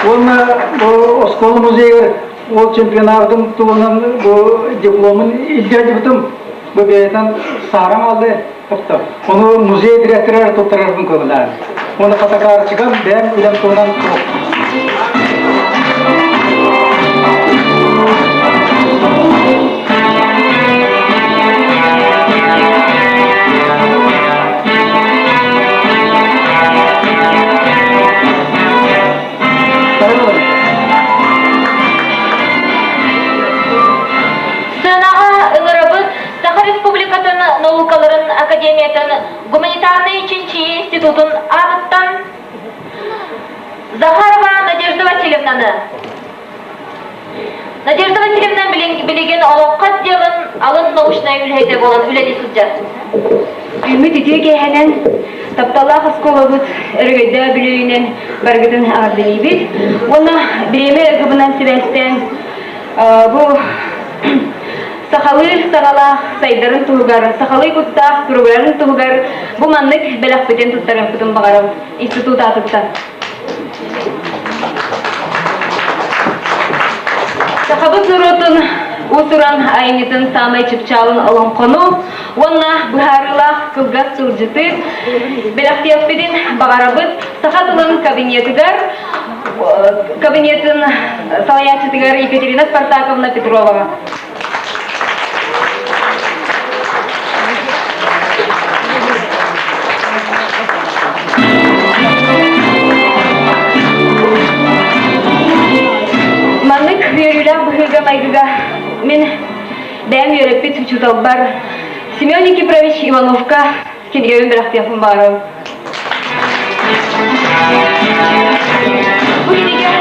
Уонна бу оскуола музейыгар ол чемпионатым туһунан бу дипломун илдьэ сылдьыбытым. Бу бэйэтин саарам алды. Ону музей директорыгар туттарарбын көҥүлээн. Уонна фотокарточкам бэйэм үлэм туһунан Сыанаҕа ыҥырабыт Саха Республикатын наукаларын академиятын гуманитарнай чинчийии институтун аатыттан Захарова Надежда Васильевнаны. Надежда Васильевна билигин олоҥхо отделын алын научнай үлэһитэ буолан үлэлии сылдьар. Күммүт үтүө киэһэнэн тапталлаах оскуолабыт өрөгөйдөөх бүлүүнэн барыгытын эҕэрдэлиибит. Уонна бириэмэ ыгыбынан сибээстээн бу сахалыы саҕалаах сайдарын туһугар, сахалыы куттаах туругурарын туһугар бу маннык бэлэхпитин туттарыахпытын баҕарабыт институт аатыттан. Сахабыт норуотун уус-уран айымньытын саамай чыпчаалын олоҥхону уонна быһаарыылаах кылгас тылдьыты бэлэхтиэхпитин баҕарабыт саха тылын кабинетыгар кабинетын салайааччытыгар Екатерина Спартаковна Петроваҕа. Маннык үөрүүлээх быһыыга-майгыга мин бэйэм үөрэппит учууталбар Семен Никифорович Ивановка кинигэбин бэлэхтиэхпин баҕарабын. Бу кинигэ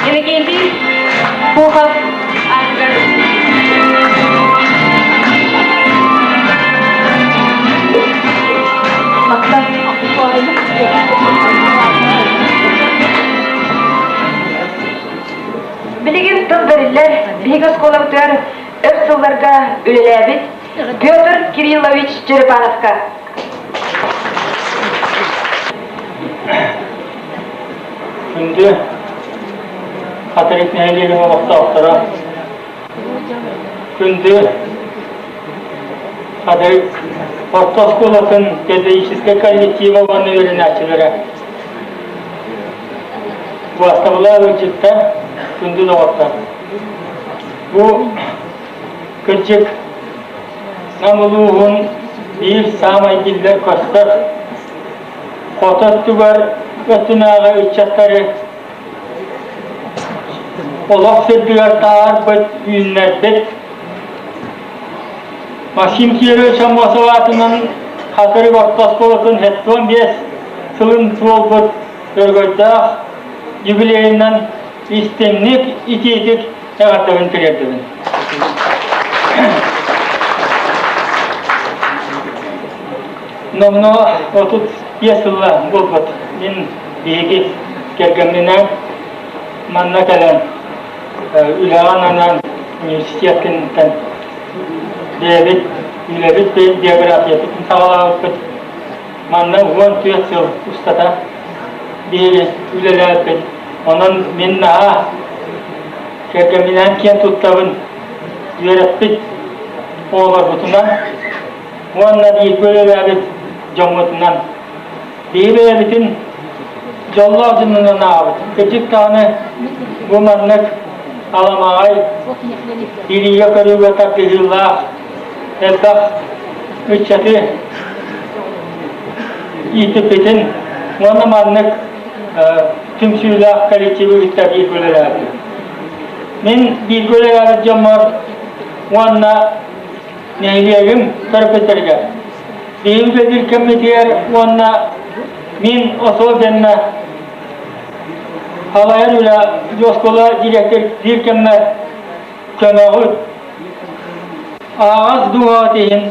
Иннокентий Пухов аатыгар Махтал. Билигин тыл бэриллэр биһиги оскуолабытыгар өр сылларга үлэлээбит Петр Кириллович Черепановка. Күндү Хатырык нэһилиэгин олохтоохторо, күндү Хатырык орто оскуолатын педагогическай коллектива уонна үөрэнээччилэрэ, убаастабыллаах ыалдьыттар, күндү доҕоттор! Бу кырдьык Нам улууһун биир саамай биллэр-көстөр хоту өттүгэр өттүнээҕи ыччаттары олох сирдигэр таһаарбыт, үүннэрбит Максим Кирович Аммосов аатынан Хатырык орто оскуолатын 75 сылын туолбут өрөгөйдөөх юбилейынан истиҥник, итиитик эҕэрдэбин тириэрдэбин. Номнуо 35 сылла буолбут. Мин биһиги кэргэмминээн манна кэлэн үлэҕэ анаан университет кэнниттэн бэйэбит үлэбит биографиябытын саҕалаабыппыт. Манна 14 сыл устата биһиги үлэлээбиппит. Онон мин наһаа кэргэмминээн киэн туттабын үөрэппит оҕолорбутунан уонна бииргэ үлэлээбит дьоммутунан. Биһи бэйэбитин дьоллоох дьонунан ааҕабыт. Кырдьык даҕаны бу маннык аламаҕай, билиигэ-көрүүгэ тардыһыылаах элбэх ыччаты иитиппитин уонна маннык түмсүүлээх коллективы кытта бииргэ үлэлээбитим. Мин бииргэ үлэлээбит дьоммор уонна нэһилиэгим төрөппүттэригэр биһиги үлэлиир кэммитигэр уонна мин особенно салайар үлэ оскуола директор биир кэммэр көмөҕүт аҕас дууһаҕыт иһин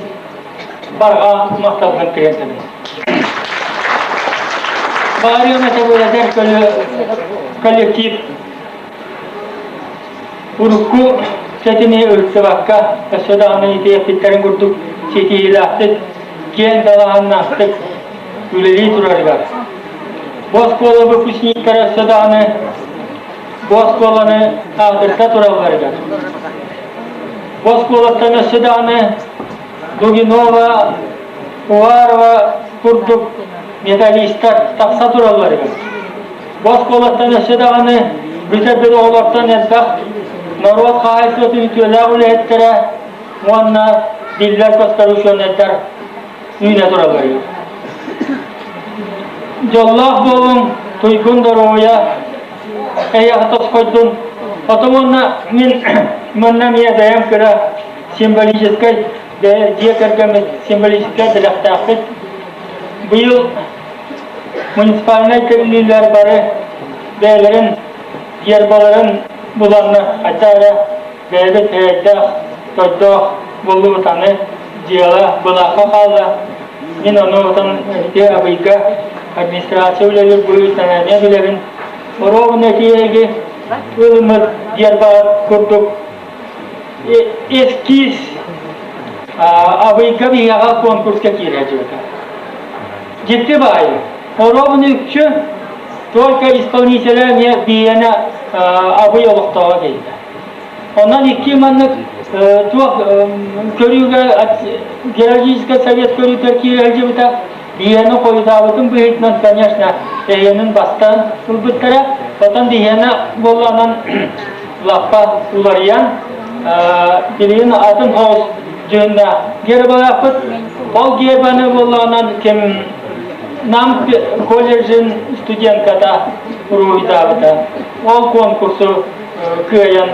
барҕа махталбын тириэрдэбин. Баарыан этэ коллектив Урукку сэтини ылсыбакка, өссө даҕаны итиэппиттэрин курдук ситиһиилээхтик, киэҥ далааһыннаахтык үлэлии турарыгар. Бу оскуола выпускниктара өссө даҕаны бу оскуоланы аатырда туралларыгар. Бу оскуолаттан өссө даҕаны Дугинова, Уварова курдук металлистар тахса туралларыгар. Бу оскуолаттан өссө даҕаны бүтэрбит оҕолортон элбэх норуот хаһаайыстыбатын үтүөлээх үлэһиттэрэ уонна биллэр-көстөр учуонайдар үүнэ тураллар. Дьоллоох буолуҥ, туйгун доруобуйа, эйэҕэ тосхойдун. Потом уонна мин манна эмиэ бэйэм кыра символическай дьиэ кэргэммит символическай бэлэхтээхпит. Быйыл Муниципальнай тэриллиилэр бары бэйэлэрин гербаларын буланнар хайдах эрэ бэйэбит эрэйдээх, сордоох буоллубут аны дьыала былаахха хаалла. Мин ону отон ити Абыйга администрация үлэлиир быһыытынан эмиэ билэбин. Оруобуна ити ылыммыт герба курдук эскиз Абыйга биһиэхэ конкурска киирээччибитэ. Дьикти баайы. Оруобуна үкчү только исполнителя эмиэ биһиэнэ Абый олохтооҕо киһитэ. Онон икки маннык туох көрүүгэ геологическай совет көрүүтүгэр киирэ сылдьыбыта. Биһиэнэ хойутаабытын быһыытынан, конечно, эһиэнин бастаан ылбыттара. Потом биһиэнэ буоллаҕынан лаппа уларыйан, билигин атын соҕус дьүһүннээх гербалаахпыт. Ол гербаны буоллаҕынан ким Нам колледжын студентката уруһуйдаабыта. Ол конкурсу кыайан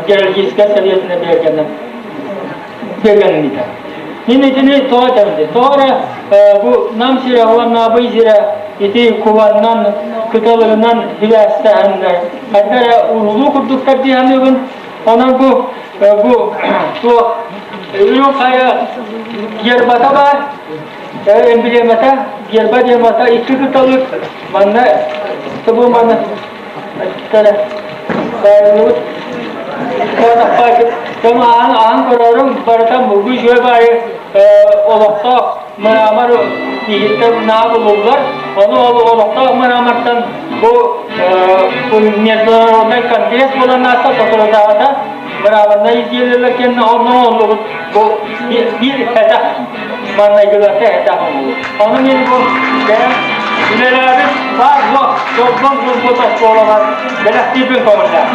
геологическай советына бэргэнэн бэргэнмитэ. Мин итини тоҕо этэбин Тоҕо эрэ бу Нам сирэ уонна Абый сирэ ити кубаннан, кыталыгынан сибээстэһэннэр хайда эрэ уруулуу курдуктар дии саныыбын. Онон бу бу туох Үрүҥ Хайа гербата баар, эмблемата, герба диэмата икки кыталык манна бу маны Кэм аан аан көрөрүм барыта мугу үчүгэй баайы олохтоох мрамор иһиттэн наа булуллар. Ону ол олохтоох мрамортан бу международный конгресс буолан ааста соторутааҕыта мраморнай изделиелэр кэннэ онно оҥоһуллубут бу биир этэх маннайгыларга этэх оҥоһуллубут. Ону мин бу бэйэм үлэлээбит баар суох дьолбон булбут оскуолабар бэлэхтиирбин көҥүллээх.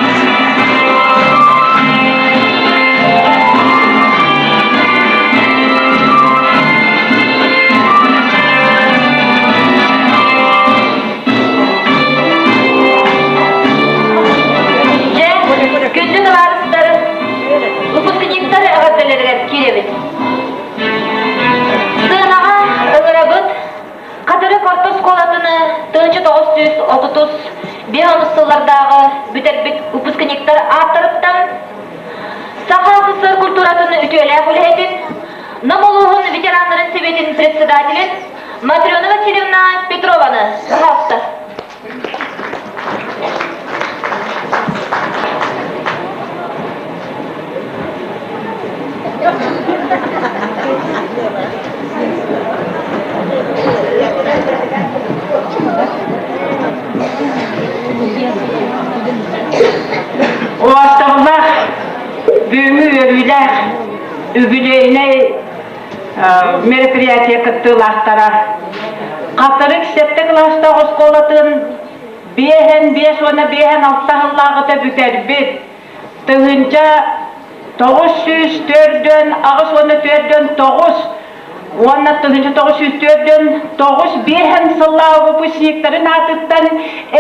Дьэ, күндү табаарыстар, выпускниктар эҕэрдэлэригэр киирэбит. Сыанаҕа ыҥырабыт Хатырык орто оскуолатын 1935 онус сыллардааҕы бүтэрбит выпускниктар ааттарыттан Саха СССР культуратын үтүөлээх үлэһитин, Нам улууһун ветераннарын сэбиэтин председателин Матрена Васильевна Петрованы. Пожалуйста. Уосталлах бүгүҥҥү үөрүүлээх үбүлүөйүнэй мероприятие кыттыылаахтара Хатырык сэттэ кылаастаах оскуолатын биэһэн биэс уонна биэһэн алта сыллааҕыта бүтэрбит 1948 уонна 1949 биэһэн сыллааҕы выпускниктарын аатыттан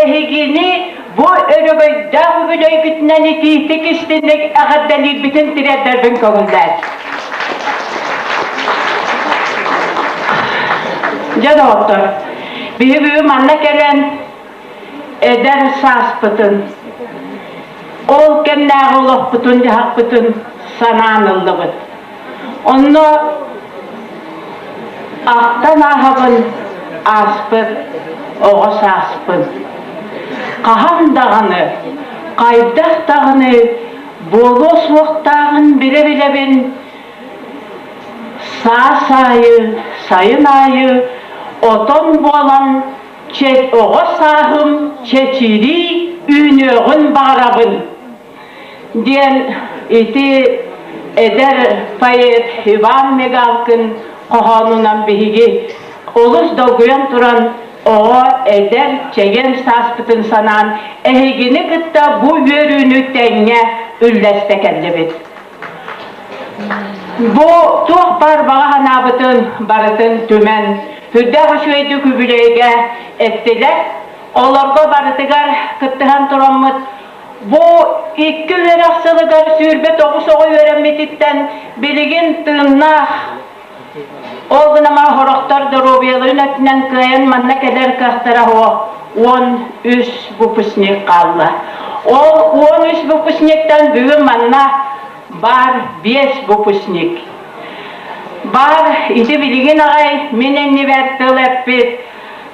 эһигини бу өрөгөйдөөх үбүлүөйгүтүнэн итиитик истинник эҕэрдэлиирбитин тириэрдэрбин көҥүллээт. Дьэ доҕоттор, биһи бүгүн манна кэлэн эдэр сааспытын, ол кэмнээҕи олохпутун-дьаһахпытын санаан ыллыбыт. Онно ахтан ааһабын ааспыт оҕо сааспын. Хаһан даҕаны, хайдах даҕаны буолуо суохтааҕын билэ-билэбин саас аайы, сайын аайы отон буолан оҕо сааһым чэчирии үүнүөҕүн баҕарабын диэн ити эдэр поэт Иван Мигалкин хоһоонунан биһиги олус долгуйан туран оҕо эдэр чэгиэн сааспытын санаан эһигини кытта бу үөрүүнү тэҥҥэ үллэстэ кэллибит. Бу туох баар баҕа санаабытын барытын түмэн, сүрдээх үчүгэйдик үбүлүөйгэ эттилэр. Олорго барытыгар кыттыһан тураммыт бу икки үөрэх сылыгар 29 оҕо үөрэммититтэн билигин тыыннаах ол гынама сорохтор доруобуйаларын өттүнэн кыайан манна кэлэр кыахтара суох 13 выпускник хаалла. Ол 13 выпускниктан бүгүн манна баар 5 выпускник. Баар ити билигин аҕай мин иннибэр тыл эппит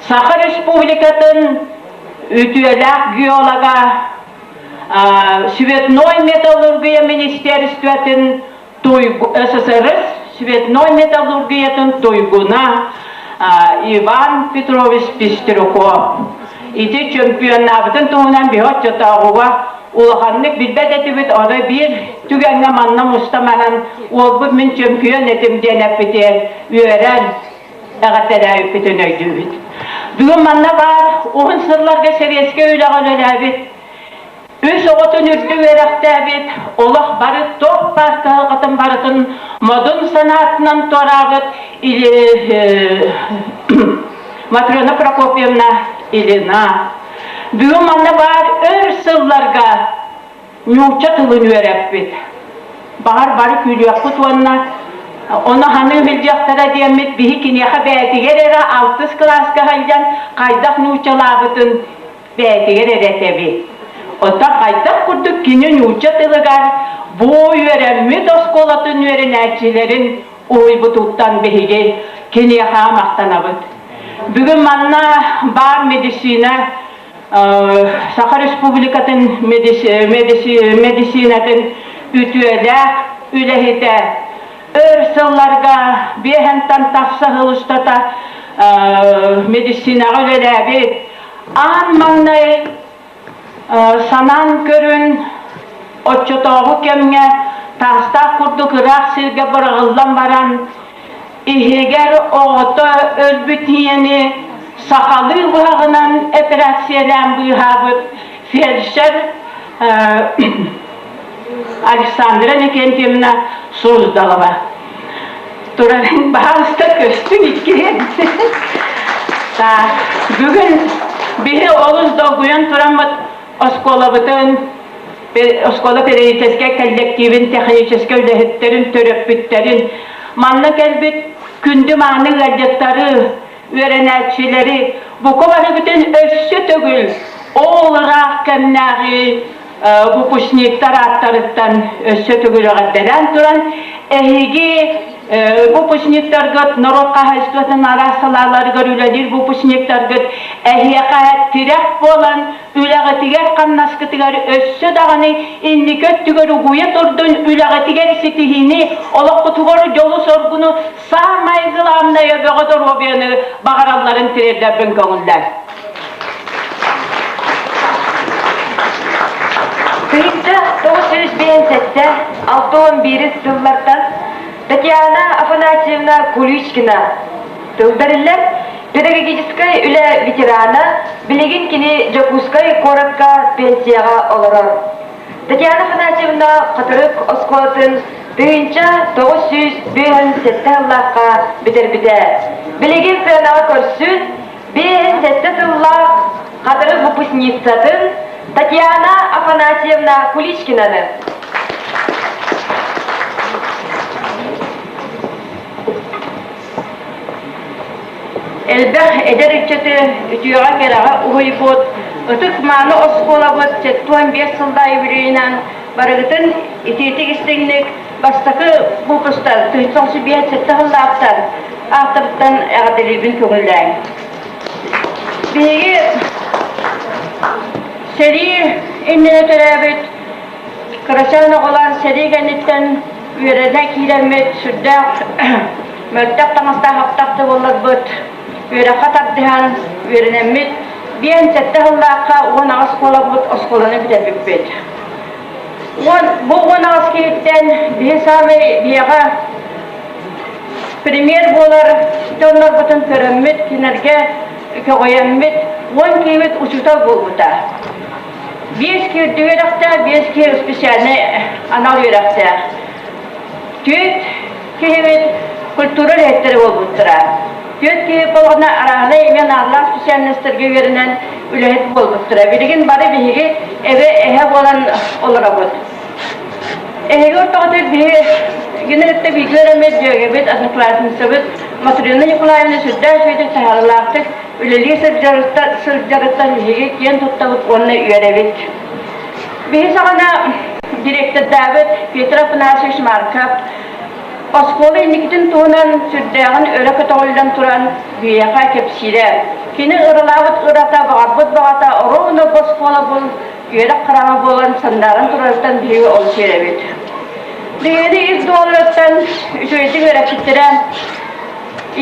Саха Республикатын үтүөлээх геолога Цветной металлургия министерствотын СССР цветной металлургиятын туйгуна Иван Петрович Пестряков. Ити чемпионнаабытын туһунан биһи оччотооҕуга улаханнык билбэт этибит, ону биир түгэҥҥэ манна мустаманан уолбут мин чемпион этим диэн эппитигэр үөрэн эҕэрдэлээбиппитин өйдүүбүт. Бүгүн манна баар уһун сылларга сэбиэскэй үлэҕэ үлэлээбит Үс оҕотун үрдүк үөрэхтээбит, олох бары туох баар кыһалҕатын барытын модун санаатынан туораабыт или Матрена Прокопьевна Ильина. Бүгүн манна баар өр сылларга нуучча тылын үөрэппит. Баҕар бары күлүөхпүт уонна ону ханыы сылдьыахтара диэммит биһи киниэхэ бэйэтигэр эрэ алтыс кылааска сылдьан хайдах нууччалаабытын бэйэтигэр эрэ этэбит. Оттон хайдах курдук кини нуучча тылыгар бу үөрэммит оскуолатын үөрэнээччилэрин уһуйбутуттан биһиги киниэхэ махтанабыт. Бүгүн манна баар медицина Саха Республикатын медицинатын үтүөлээх үлэһитэ өр сылларга биэһэнтэн тахса сыл устата медицинаҕа үлэлээбит Аан маҥнай санаан көрүн, оччотооҕу кэмҥэ таастаах курдук ыраах сиргэ быраҕыллан баран, иһигэр оҕото өлбүт ийэни сахалыы быһаҕынан эпэрээссийэлээн быыһаабыт фельдшер Александра Никентьевна Суздалова турарын баһаалыста көстүн иккиһин. Бүгүн биһи олус долгуйан тураммыт оскуолабытын оскуола педагогическай коллективин, техническэй үлэһиттэрин, төрөппүттэрин, манна кэлбит күндү мааны ыалдьыттары, үөрэнээччилэри бука барыбытын өссө төгүл ол ыраах кэмнээҕи выпускниктар ааттарыттан өссө төгүл эҕэрдэлээн туран эһиги. Выпускниктаргыт норуот хаһаайыстыбатын араас салааларыгар үлэлиир выпускниктаргыт эһиэхэ тирэх буолан үлэҕитигэр-хамнаскытыгар өссө даҕаны инники өттүгэр угуйа турдун, үлэҕитигэр ситиһиини, олоххутугар дьолу-соргуну, саамай главное бөҕө доруобуйаны баҕаралларын тириэрдэрбин көҥүллэр. Тыһыынча 957 61 сыллартан Татьяна Афанасьевна Куличкина тыл бэриллэр педагогическай үлэ ветерана, билигин кини Дьокуускай куоракка пенсияҕа олорор. Татьяна Афанасьевна Хатырык оскуолатын 1957 сыллаахха бүтэрбитэ. Билигин сыанаҕа көрсүн, 57 сыллаах Хатырык выпускницатын Татьяна Афанасьевна Куличкинаны. Элбэх эдэр ыччаты үтүөҕэ-кэрэҕэ уһуйбут ытык-мааны оскуолабыт 75 сыллаах юбилейынан барыгытын итиитик истиҥник бастакы выпустар 1957 сыллаахтар ааттарыттан эҕэрдэлиирбин көҥүллээҥ. Биһиги сэрии иннинэ төрөөбүт кырачаан оҕолор сэрии кэнниттэн үөрэнэ киирэммит сүрдээх мөлтөх таҥастаах аптах да буолларбыт үөрэххэ тардыһан үөрэнэммит 57 сыллаахха 18 оскуолабыт оскуоланы бүтэрбиппит. Бу 18 киһиттэн биһи саамай биһиэхэ премьер буолар дьоннорбутун көрөммүт, кинилэргэ көҕүйэммит, 10 киһибит учуутал буолбута. Биэс киһи үрдүк үөрэхтээх, биэс киһи специальнай анал үөрэхтээх. Түөрт киһибит культура үлэһиттэрэ буолбуттара. Түөрт киһи буолҕана арааһынай эмиэ наадалаах специальностарга үөрэнэн үлэһит буолбуттара. Билигин бары биһиги эбэ эһэ буолан олоробут. Эһиги ортоҕутугар биһи гына кытта бииргэ үөрэммит дьүөгэбит, одноклассницабыт Матрена Николаевна сүрдээх үчүгэйдик таһаарыылаахтык үлэлии сылдьарыттан биһиги киэн туттабыт уонна үөрэбит. Биһи саҕана директордаабыт Петр Афанасьевич Марков оскуола инникитин туһунан сүрдээҕин өрө көтөҕүллэн туран биһиэхэ кэпсиирэ. Кини ыралаабыт ырата, баҕарбыт баҕата оруобуна бу оскуола бу үөрэх хараҥа буолан сандааран турарыттан биһиги олус үөрэбит. Биһигини ис дуолларыттан үчүгэйдик үөрэппиттэрэ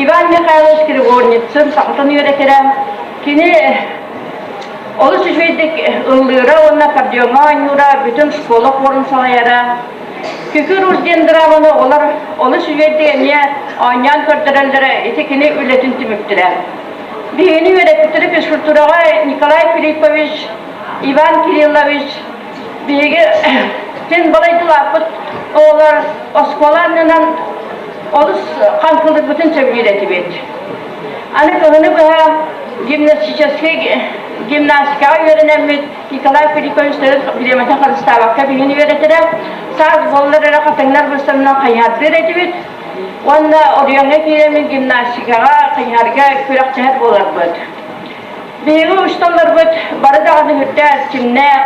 Иван Михайлович Кривольницын сахатын үөрэтэрэ. Кини олус үчүгэйдик ыллыыра уонна аккордеоҥҥа оонньуура, бүтүн школа хорун салайара. Күкүр Уус диэн драманы олор олус үчүгэйдик эмиэ оонньоон көрдөрөллөрө, ити кини үлэтин түмүктэрэ. Биһигини үөрэппиттэрэ физкультураҕа Николай Филиппович, Иван Кириллович, биһиги син балайдылааппыт оҕолор оскуола аннынан олус хаҥкылыырбытын сөбүлүүр этибит. Аны кыһыны быһа гимнастическай гимнастикаҕа үөрэнэммит Николай Филиппович төрүт бириэмэтин харыстаабакка биһигини үөрэтэрэ. Саас буоллар эрэ хатыҥнар быстарынан хайыһардыыр этибит. Уонна оройуоҥҥа киирэммит гимнастикаҕа, хайыһарга күрэхтэһэр буоларбыт. Биһиги учууталларбыт бары даҕаны үрдээх эрчимнээх,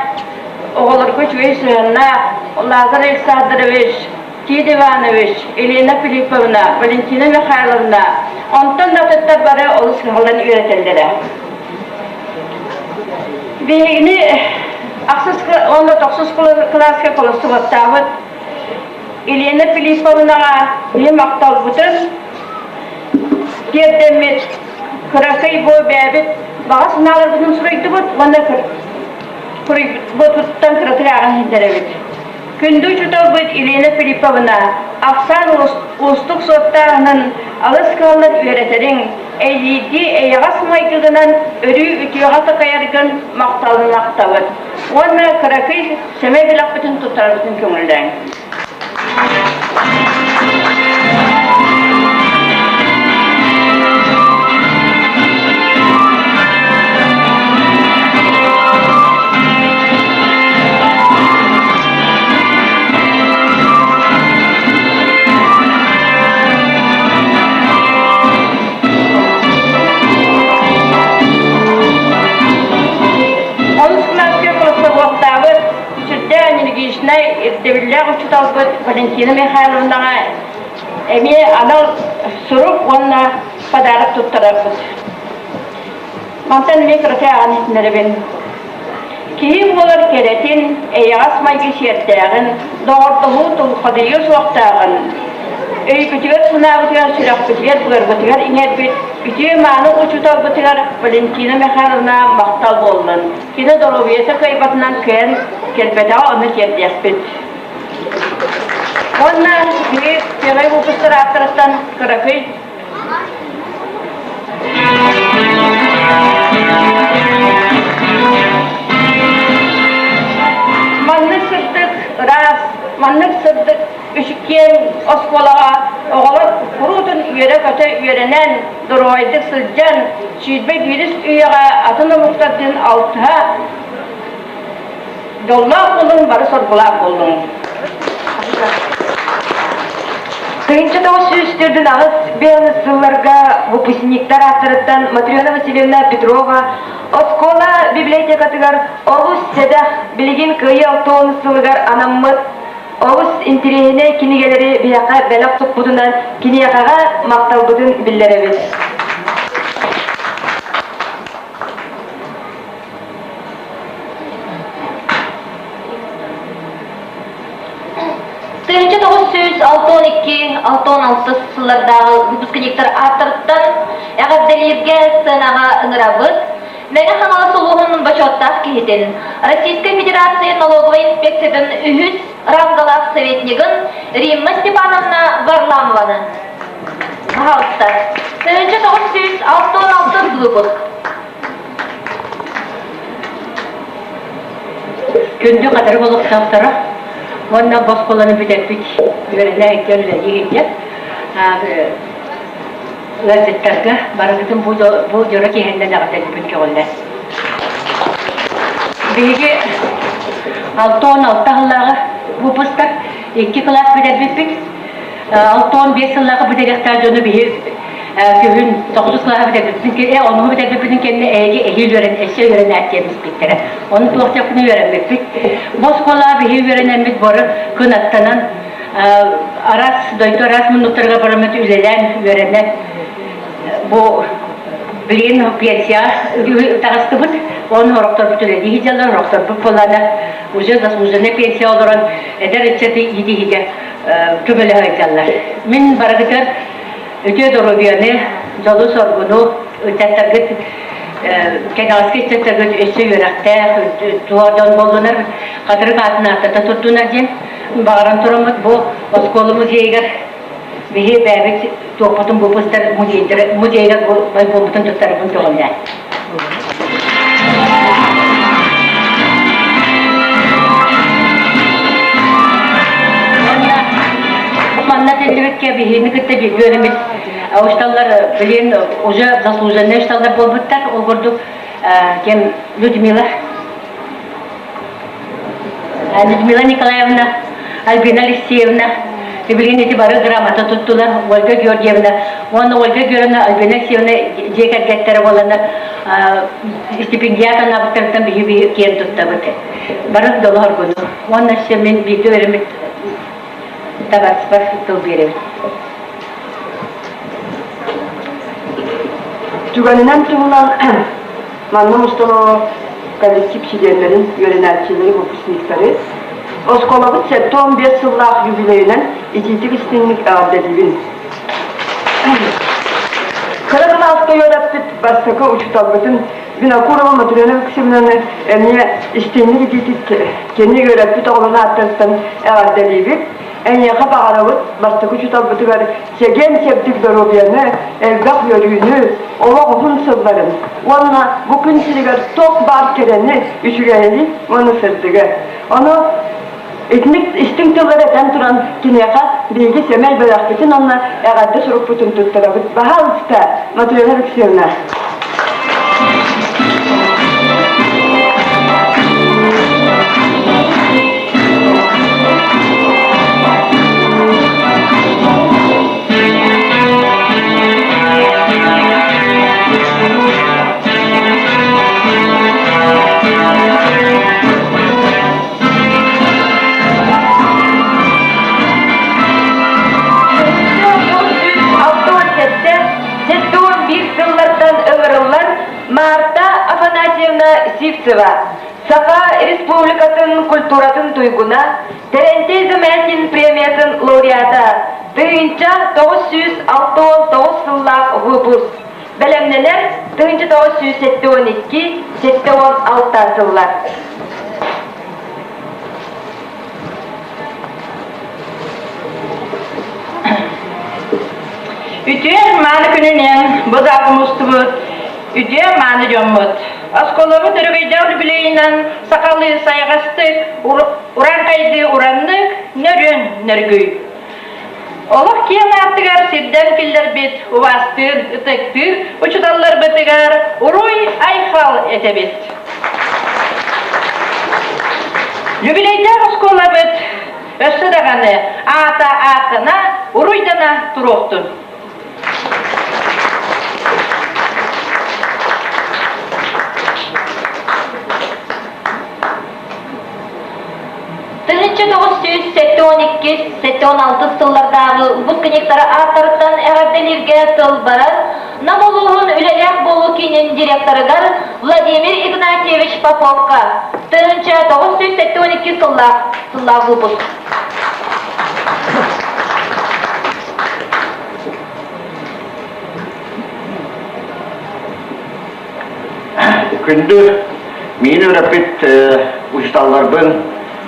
оҕолорго үчүгэй сыһыаннаах Лазарь Александрович, Тит Иванович, Елена Филипповна, Валентина Михайловна, онтон да атыттар бары олус кыһаллан үөрэтэллэрэ. Биһигини ахсыс уонна тохсус кылааска колосубаттаабыт Елена Филипповнаҕа биһи махталбытын тиэрдэммит кыракый бу бэйэбит баҕа санааларбытын суруйдубут уонна бутуттан кыратык ааҕан иһиттэрэбит. Күндү учууталбыт Елена Филипповна ахсаан уустук суоттааһынын алыс кыһаллан үөрэтэриҥ, эйиигии эйэҕэс майгыгынан өрүү үтүөҕэ такайаргын махталын ахтабыт уонна кыракый сэмэй бэлэхпитин туттарарбытын көҥүллээҥ. Онус кылааска профсоюзтаабыт сүрдээх энергичнай, ирдэбиллээх учууталбыт Валентина Михайловнаҕа эмиэ анал сурук уонна подарок туттарарбыт. Мантан эмиэ кыракый ааҕан иһитиннэрэбин. Киһи буолар кэрэтин, эйэҕэс майгы сиэрдээҕин, доҕордоһуу тулхадыйыа суохтааҕын, өйбүтүгэр-санаабытыгар, сүрэхпитигэр-быарбытыгар иҥэрбит үтүө-мааны учууталбытыгар Валентина Михайловна махтал буоллун. Кини доруобуйата кыайбатынан кыайан кэлбэтэҕэ, ону тиэрдиэхпит. Уонна биһиги первый выпустар ааттарыттан кыракый Маннык сырдык, ыраас, маннык сырдык үчүккиэн оскуолаҕа оҕолор куруутун үөрэ-көтө үөрэнэн, доруобайдык сылдьан, 21 үйэҕэ атын омуктардыын алтыһа дьоллоох буолуҥ, бары соргулаах буоллуҥ. 1948 сылларга выпускниктар ааттарыттан Матрена Васильевна Петрова оскуола библиотекатыгар олус сэдэх, билигин Кыайыы 60 сылыгар анаммыт олус интириэһинэй кинигэлэри биһиэхэ бэлэх туппутунан киниэхэҕэ махталбытын биллэрэбит. 1962-66 сыллардааҕы выпускниктар ааттарыттан эҕэрдэлииргэ сценаҕа ыҥырабыт. Мэҥэ Хаҥалас улууһун бочуоттаах киһитин, Российскай Федерация налоговай инспекциятын үһүс рангалаах советнигын Римма Степановна Варламованы. Пожалуйста. 1966 выпуск. Күндү хатырык олохтоохторо уонна босхолону бүтэрбит үөрэнэ үлэлии сылдьар ыалдьыттарга барыгытын бу дьоро киэһэннэн эҕэрдэлиибин көҕүллэр. Биһиги 66 сыллааҕы выпустар икки кылаас бүтэрбиппит. 65 сыллааҕы бүтэриэхтээх дьону биһи күһүн тохсус кылааһы бүтэрбиппитин онуһу бүтэрбиппитин кэннэ эһиги эһиил үөрэн өссө үөрэнээт диэбиспиттэрэ. Ону туох диэхпинэ үөрэммиппит. Бу оскуолаҕа биһи үөрэнэммит бары кынаттанан араас дойду араас муннуктарыгар бараммыт үлэлээн үөрэнэн бу билигин пенсияҕа таҕыстыбыт. Оны орохторбут үлэлии сылдьаллар, орохторбут буоллаана уже заслуженная пенсия олорон эдэр ыччаты иитиһигэ көмөлөһө сылдьаллар. Мин барыгытыгар үтүө доруобуйаны, дьолу-соргуну, ыччаттаргыт кэнэҕэски ыччаттаргыт өссө үөрэхтээх, туох дьон буоллунар, хатырык аатын ааттата турдунар диэн баҕаран тураммыт бу оскуола музейыгар биһи бэйэбит туохпутун выпустар музейыгар буолбутун туттарбын көҕүлээн. Манна тиллибиккэ биһини кытта бииргэ үөрэммит учталлар билин уже заслуженный учталлар буолбуттар. Ол курдук кем Людмила Людмила Николаевна, Альбина Алексеевна, билигин ити бары грамота туттулар Ольга Георгиевна уонна Ольга Георгиевна, Альбина Алексеевна дьиэ кэргэттэрэ буоланнар стипендиат анаабыттарыттан биһиги киэн туттабыт. Бары долоһоргуну. Уонна өссө мин бииргэ үөрэммит табаарыспар тыл биэрэбин. Түгэнинэн туһунан манна мустан коллектив чилиэннэрин, үөрэнээччилэри, выпускниктары оскуолабыт 75 сыллаах юбилейынан итиитик истиҥник эҕэрдэлиибин. Кыра кылааска үөрэппит бастакы учууталбытын Винокурова Матрена Максимовнаны эмиэ истиҥник итиитик кини үөрэппит оҕолорун ааттарыттан эҕэрдэлиибит. Эйиэхэ баҕарабыт бастакы учууталбытыгар чэгиэн-чэбдик доруобуйаны, элбэх үөрүүнү, олох уһун сылларын уонна бу күн сиригэр туох баар кэрэни, үчүгэйи уонна сырдыгы. Ону итинник истиҥ тыллары этэн туран киниэхэ биһиги сэмэй бэлэхпитин уонна эҕэрдэ сурукпутун туттарабыт. Баһаалыста, Матрена Алексеевна. Сивцева, Саха Республикатын культуратын туйгуна, Терентий Замятин премиятын лауреата, 1969 сыллаах выпуск. Бэлэмнэнэр 1972-76 сыллар. Үтүө мааны күнүнэн бу да мустубут үтүө мааны дьоммут. Оскуолабыт өрөгөйдөөх үбүлүөйүнэн сахалыы сайаҕастык, урааҥхайдыы ураннык, нөрүөн нөргүй. Олох киэҥ аартыгар сирдэн киллэрбит убаастыыр, ытыктыыр учууталларбытыгар уруй-айхал этэбит. Юбилейдаах оскуолабыт өссө даҕаны аата ааттана, уруйдана туруохтун. 1972-76 сыллардааҕы выпускниктара ааттарыттан эҕэрдэлииргэ тыл барар Нам улууһун үлэлээх буолуу киинин директорыгар Владимир Игнатьевич Поповка 1972 сыллаах сыллаах выпуск. Күндү миин үрэппит учуталларбын,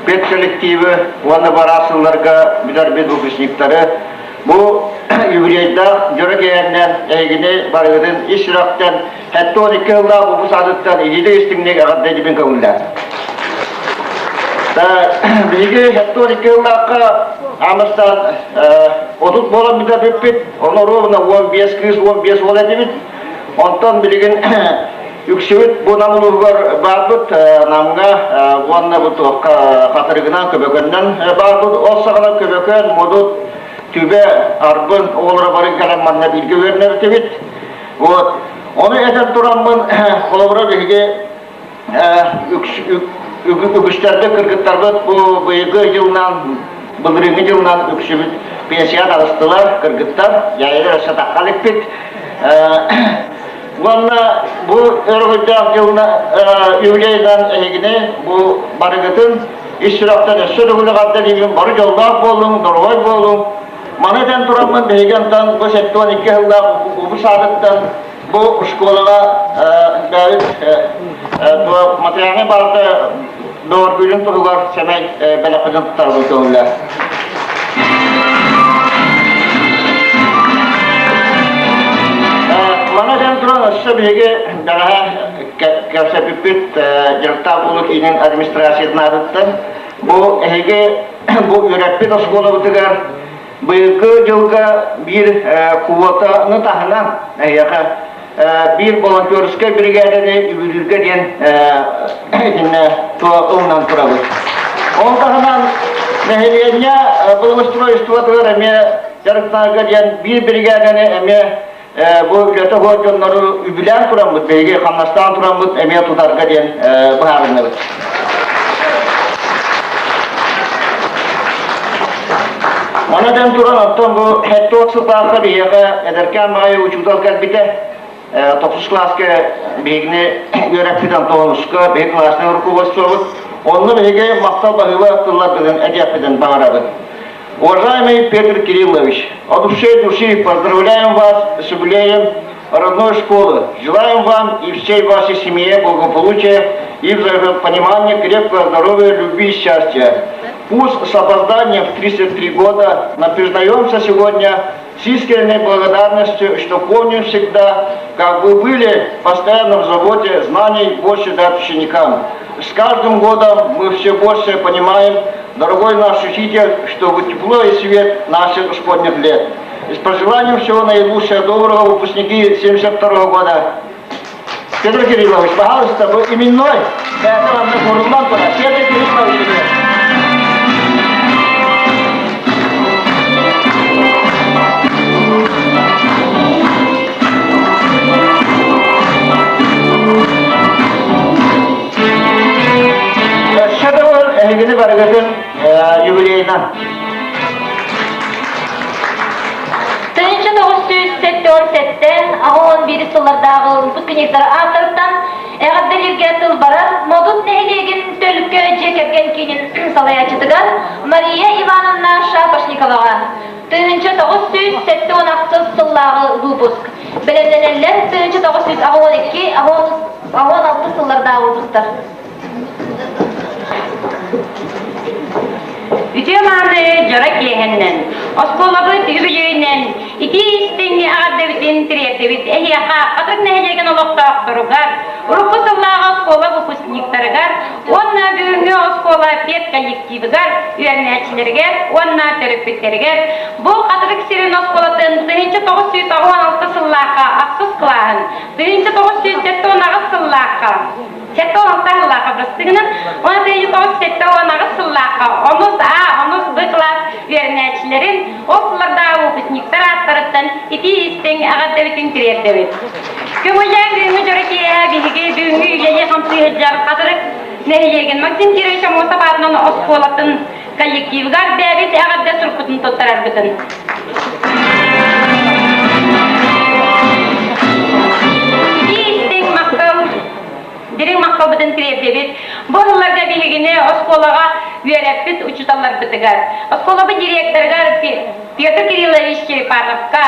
педколлективы уонна бараа сылларга бүтэрбит выпускниктары бу юбилейдаах дьоро киэһэннэн эһигини барыгытын ис сүрэхтэн 72 сыллаах выпуск аатыттан илиилик истиҥник эҕэрдэлиибин көҥүллээн. Биһиги 72 сыллаахха аамастан 30 буолан бүтэрбиппит, ону ровно 15 кыыс, 15 уол этибит. Онтон билигин үксүбүт бу Нам улууһугар баарбыт, Намҥа уонна бу туохха Хатырыгынан, Көбөкөннөн баарбыт. Ол саҕана Көбөкөн, Модут, Түбэ, Арбын оҕолоро бары кэлэн манна бииргэ үөрэнэр Вот. Ону этэн тураммын, холобура биһиги үгүстэрбит кыргыттарбыт бу быйылгы дьылынан, былырыыҥҥы дьылынан үксүбүт пенсияҕа таҕыстылар, кыргыттар, дьайылар өссө тахха иликпит. Уонна бу өрөгөйдөөх дьылна юбилейынан эһигини бу барыгытын ис сүрэхтэн өссө төгүл эҕэрдэлиибин, бары дьоллоох буолуҥ, доруобай буолуҥ. Маны этэн тураммын биһиги онтон бу 72 сыллаах улуус аатыттан Бу школаҕа бэйэбит материальнай бааза доҕоргуйун туһугар сэмэй бэлэхпитин туттарабын көҥүллэр. Маны этэн туран өссө биһиги бэҕэһээ кэпсэппиппит дьарыктаах буолуу киинин администрациятын аатыттан бу эһиги бу үөрэппит оскуолабытыгар Быйылгы дьылга биир квотаны таһынан эһиэхэ биир волонтерскай биригээдэни үбүлүүргэ диэн итиннэ ылынан турабыт. Ол таһынан нэһилиэнньэ благоустройствотыгар эмиэ дьарыктанарга диэн биир биригээдэни эмиэ бу үлэтэ суох дьоннору үбүлээн тураммыт, биһиги хамнастаан тураммыт эмиэ тутарга диэн быһаарынныбыт. Маны дэн туран, оттон бу хэттуот сыллаахха биһиэхэ эдэркээн баҕайы учуутал кэлбитэ. Тохсус кылааска биһигини үөрэппит Антоновска, биһиги классный руководствобут. Онно биһиги махтал баһыыба тылларбытын этиэхпитин баҕарабыт. Уважаемый Петр Кириллович, от всей души поздравляем вас с юбилеем родной школы. Желаем вам и всей вашей семье благополучия и взаимопонимания, крепкого здоровья, любви и счастья. Пусть с опозданием в 33 года, но признаемся сегодня с искренней благодарностью, что помним всегда, как вы были постоянно в заботе знаний больше дать ученикам. С каждым годом мы все больше понимаем, дорогой наш учитель, что вы тепло и свет наших школьных лет. И с пожеланием всего наилучшего доброго выпускники 72 года. Петр Кириллович, пожалуйста, вы именной. Петр Кириллович. Өссө төгүл эһигини барыгытын юбилейынан. 1977 аҕа 11 сыллардааҕы выпускниктар ааттарыттан. Эҕэрдэлииргэ тыл барар Модут нэһилиэгин Төлкө дьиэ кэргэн киинин салайааччытыгар Мария Ивановна Шапошниковаҕа 1976 сыллааҕы выпуск. Бэлэмнэнэллэр 1982-86 сыллардааҕы выпусктар. Үтүө мааны дьоро киэһэннэн, оскуолабыт үбүлүөйүнэн итии истиҥ эҕэрдэбитин тириэрдэбит эһиэхэ Хатырык нэһилиэгин олохтоохторугар, урукку сыллааҕы оскуола выпускниктарыгар уонна бүгүҥҥү оскуола педколлективыгар, үөрэнээччилэригэр уонна төрөппүттэригэр бу Хатырык сирин оскуолатын 1996 сыллаахха ахсыс кылааһын, 1978 сыллаахха 76 сыллаахха бырастыгынан, 1978 сыллаахха онус А, онус Б кылаас үөрэнээччилэрин ол сыллардааҕы выпускниктар ааттарыттан итии истиҥ эҕэрдэбитин тириэрдэбит. Көҥүллээх бүгүҥҥү дьоро киэһэ биһиги бүгүҥҥү үлэлии-хамсыы сылдьар Хатырык нэһилиэгин Максим Кирович Аммосов аатынан оскуолатын коллективыгар бэйэбит эҕэрдэ сурукпутун туттарарбытын. Итии истиҥ махтал дириҥ махталбытын тириэрдэбит. Бу сылларга биһигини оскуолаҕа үөрэппит учууталларбытыгар, оскуолабыт директорыгар Петр Кириллович Черепановка,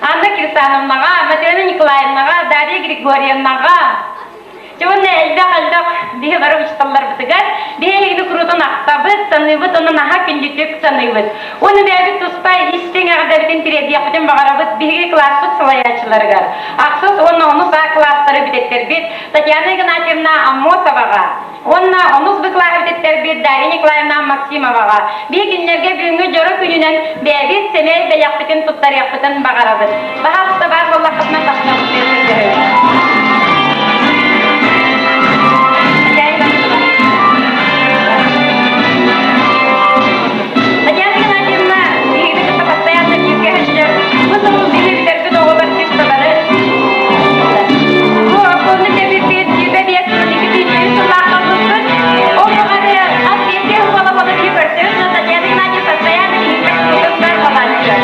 Анна Кирсановнаҕа, Матрена Николаевнаҕа, Дарья Григорьевнаҕа, Дьэ уонна элбэх-элбэх биһи бары учууталларбытыгар биһи эһигини куруутун ахтабыт, саныыбыт, уонна наһаа күндүтүк саныыбыт. Уонна бэйэбит туспа истиҥ эҕэрдэбитин тириэрдиэхпитин баҕарабыт биһиги кылааспыт салайааччыларыгар. Ахсыс уонна онус А кылаастары бүтэттэрбит Татьяна Игнатьевна Аммосоваҕа уонна онус Б кылааһы бүтэттэрбит Дарья Николаевна Максимоваҕа. Биһи кинилэргэ бүгүҥҥү дьоро күнүнэн бэйэбит сэмэй бэлэхпитин туттарыахпытын баҕарабыт. Баһаалыста баар буоллаххытына тахсабыт диэн көрдөһөбүт. Татьяна Геннадьевна, биһигини кытта постоянно бииргэ сылдьар. Бу сыл биһи бүтэрбит оҕолор чисталары. Бу оскуоланы тэбиппит 25 сыл 2 сыллаах халбыппыт. Ол тухары хас биирдии оскуола буола биһи көрсөбүт, но Татьяна Геннадьевна постоянно биһиги кытта балааччы.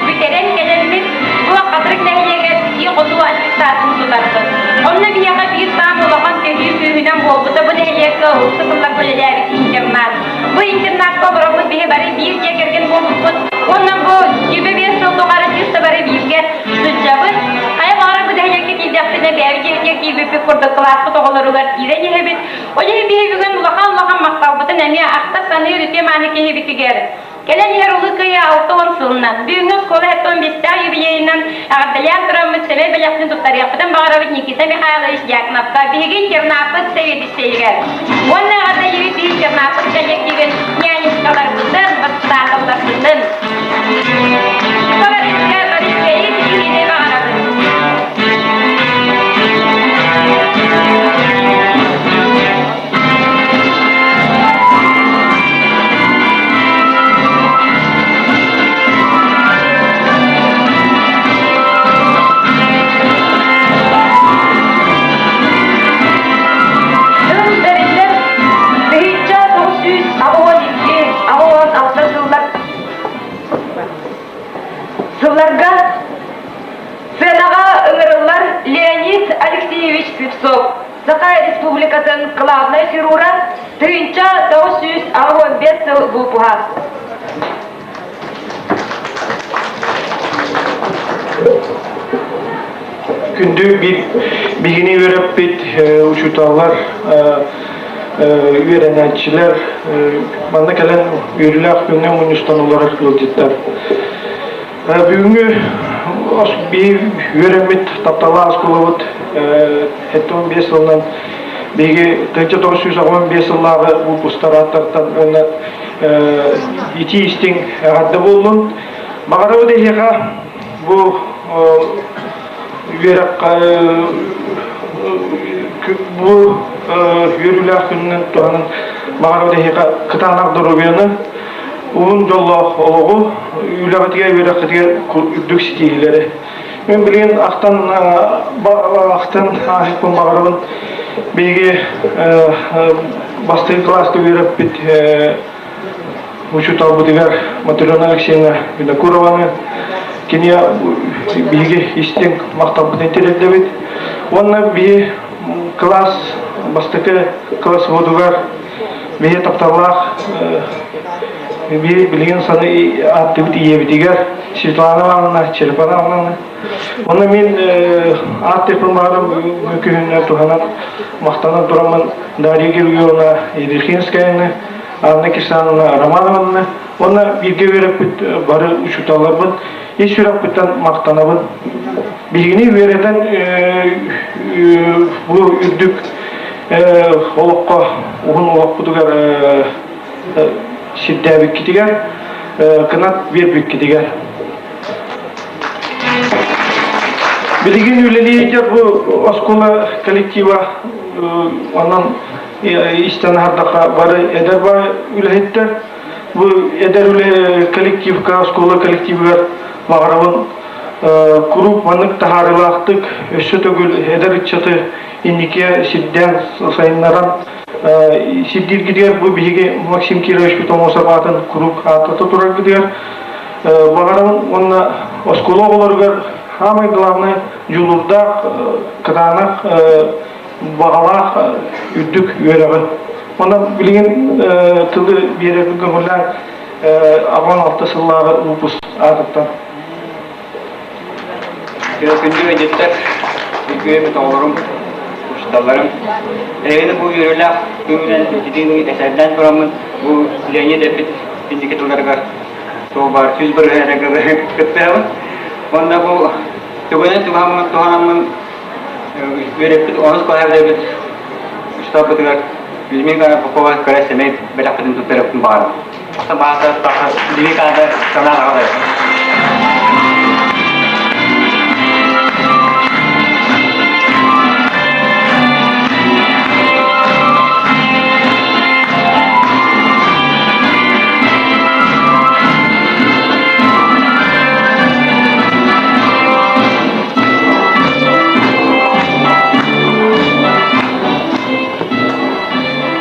Бүтэрэн кэлэммит, бу Хатырык нэһилиэгэр ситии-хотуу аттестатын тутарбыт. Онно биһиэхэ биир саамай улахан төһүү күүһүнэн буолбута бу нэһилиэккэ урукку сылларга үлэлээбит интернат. Бу интернакка олороммут биһи бары биир дьиэ кэргэн буолбуппут. Уонна бу 25 сыл тухары чисто бары бииргэ сылдьабыт. Хайа баҕарар бу нэһилиэккэ киирдэхпинэ бэйэбит дьиэбитигэр киирбиппит курдук кылааспыт оҕолоругар киирэн иһэбит. Ол иһин биһи бүгүн улахан-улахан махталбытын эмиэ ахта саныыр үтүө-мааны киһибитигэр Кэлэн иһэр Улуу Кыайыы 60 сылынан, бүгүҥҥү оскуола 75-тээх юбилейынан эҕэрдэлээн тураммыт сэмэй бэлэхтин туттарыахпытын баҕарабыт Никита Михайлович Дьяконовка, биһиги интернаппыт сэбиэдиссэйигэр. Уонна эҕэрдэлиибит биһиги интернаппыт коллективин нянечкаларбытын, воспитателларбытын. Барыска барыскайы ситиһиини баҕарабыт. Тыл бэриллэр 1982 86 сыллар сылларга сценаҕа ыҥырыллар Леонид Алексеевич Слепцов Саха Республикатын главнай хирурга 1985 сыл выпуһа. Күндү биһигини үөрэппит учууталлар, үөрэнээччилэр манна кэлэн үөрүүлээх күҥҥэ мунньустан олорор ыалдьыттар. Бүгүҥҥү биир үөрэммит тапталлаах оскуолабыт 75 сылынан биһиги 1985 сыллааҕы выпустар ааттартан уонна итии истиҥ эҕэрдэ буоллун. Баҕарабыт эһиэхэ бу үөрэх бу үөрүүлээх күнүнэн туһанан баҕарабыт эһиэхэ кытаанах доруобуйаны уһун дьоллоох олоҕу, үлэҕитигэр, үөрэххитигэр үрдүк ситиһиилэри. Мин билигин ахтан ахтан ааһыппын баҕарабын. Биһиги бастакы кылааска үөрэппит учууталбытыгар Матрена Алексеевна Винокурованы кини биһиги истиҥ махталбытын тириэрдэбит. Уонна биһи кылаас бастакы кылаас водугар биһи тапталлаах биһи билигин саны ааттыбыт ийэбитигэр Светлана Ивановна Черепановнаны Онно мин аат дипломатым күһүннэр туһанан махтанан тураммын Дарья Георгиевна Едрихинскаяны, Анна Кирсановна Романованы уонна бииргэ үөрэппит бары учууталларбын ис сүрэхпиттэн махтанабын. Биһигини үөрэтэн бу үрдүк олоххо уһун олохпутугар сирдээбиккитигэр, кынат биэрбиккитигэр. Билигин үлэлиир бу оскуола коллектива онон истэн аһардаха бары эдэр бары үлэһиттэр. Бу эдэр үлэ коллективка, оскуола коллективыгар баҕарабын куруук маннык таһаарыылаахтык өссө төгүл эдэр ыччаты инникигэ сирдээн сайыннаран сирдииргитигэр бу биһиги Максим Кирович Томосов аатын куруук ааттата тураргытыгар баҕарабын уонна оскуола оҕолоругар самый главный дьулуурдаах, кытаанах, баҕалаах үрдүк үөрэҕи. Онон билигин тылы биэрэрбин көҥүллээн 86 сыллааҕы выпуск аатыттан. Күндү ыалдьыттар, үтүө оҕолорум, учууталларым, эһигини бу үөрүүлээх күҥүнэн ититиини эсэрдээн тураммын бу Леонид эппит инники тылларыгар суобар 100% эрэ кыттыһабын. Уонна бу түгэнин туһаммын туһанаммын үөрэппит онус кылааһы учууталбытыгар Людмила Попова кыра сэмэй бэлэхпитин туттарыахпын баҕарабын. Баата Людмила санаа аҕалар.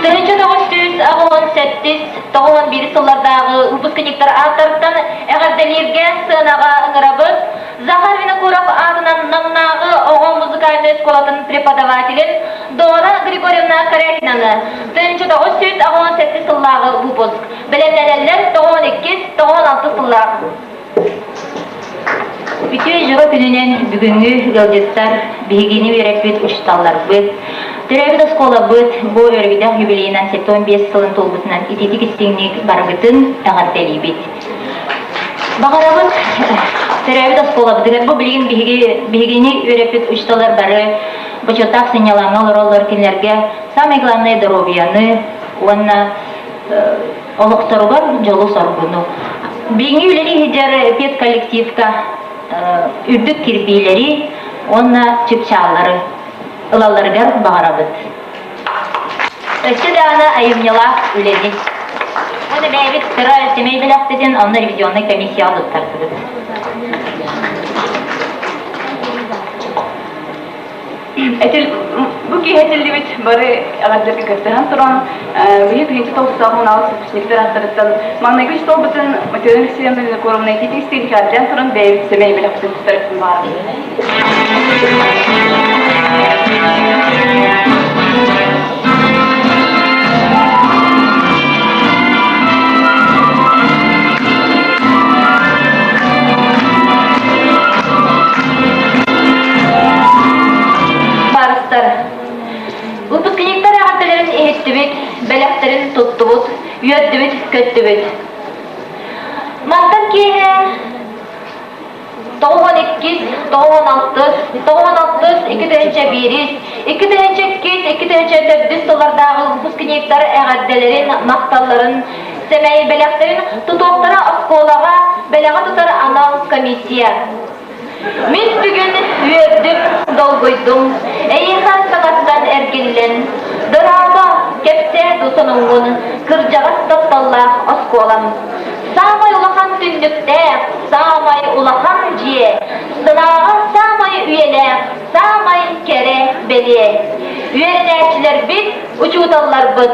1987 91 сыллардааҕы выпускниктар ааттарыттан эҕэрдэлииргэ сыанаҕа ыҥырабыт Захар Винокуров аатынан Намнааҕы оҕо музыкальнай оскуолатын преподавателин Дора Григорьевна Корякинаны 1987 сыллааҕы выпуск. Бэлэмнэнэллэр 92-96 сыллаах. Үтүө дьоро күнүнэн бүгүҥҥү ыалдьыттар, биһигини үөрэппит учууталларбыт, төрөөбүт оскуолабыт бу өрөгөйдөөх юбилейынан 75 сылын туолбутунан итиитик истиҥник барыгытын эҕэрдэлиибит. Баҕарабыт төрөөбүт оскуолабытыгар бу билигин биһиги биһигини үөрэппит учууталлар бары бочуоттаах сынньалаҥҥа олороллор кинилэргэ самое главное доруобуйаны уонна олохторугар дьолу-соргуну. Билиҥҥи үлэлии сылдьар педколлективка үрдүк кирбиилэри уонна чыпчааллары ылалларыгар баҕарабыт. Өссө даҕаны айымньылаах үлэни. Уонна бэйэбит кыра сэмэй бэлэхпитин онно ревизионнай комиссияҕа туттардыбыт. Этил, бу киһи этиллибит бары эҕэрдэргэ кыттыһан туран, биһи тыһыынча тоҕустаах унаал выпускниктар ааттарыттан маҥнайгы учууталбытын Матрена Алексеевна Винокуровна итиитик истиҥ туран бэйэбит сэмэй бэлэхпитин туттарыахпын баҕарабын. Барыстар. Выпускниктар эҕэрдэлэрин иһиттибит, бэлэхтэрин туттубут, үөрдүбүт, көттүбүт. Мантан киэһэ 92, 96, 96, 2001, 2002, 2004 сыллардааҕы выпускниктар эҕэрдэлэрин, махталларын, сэмэй бэлэхтэрин тутуохтара оскуолаҕа бэлэҕи тутар анал комиссия. Мин бүгүн үөрдүм, долгуйдум, эйиэхэ саҥаттан эргиллэн, дорообо, кэпсээ дуу сонуҥҥун, кырдьаҕас тапталлаах оскуолам. Саамай улахан түннүктээх, саамай улахан дьиэ, санааҕа саамай үйэлээх, саамай кэрэ бэлиэ. Үөрэнээччилэрбит, учууталларбыт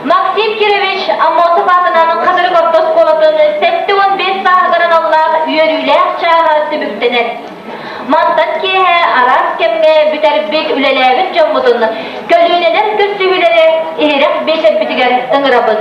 Максим Кирович Аммосов аатынан Хатырык орто оскуолатын 75 сааһыгар аналлаах үөрүүлээх чааһа түмүктэнэр. Мантан киэһэ араас кэмҥэ бүтэрбит, үлэлээбит дьоммутун көлүөнэлэр көрсүһүүлэрэ иһирэх биэчэрбитигэр ыҥырабыт.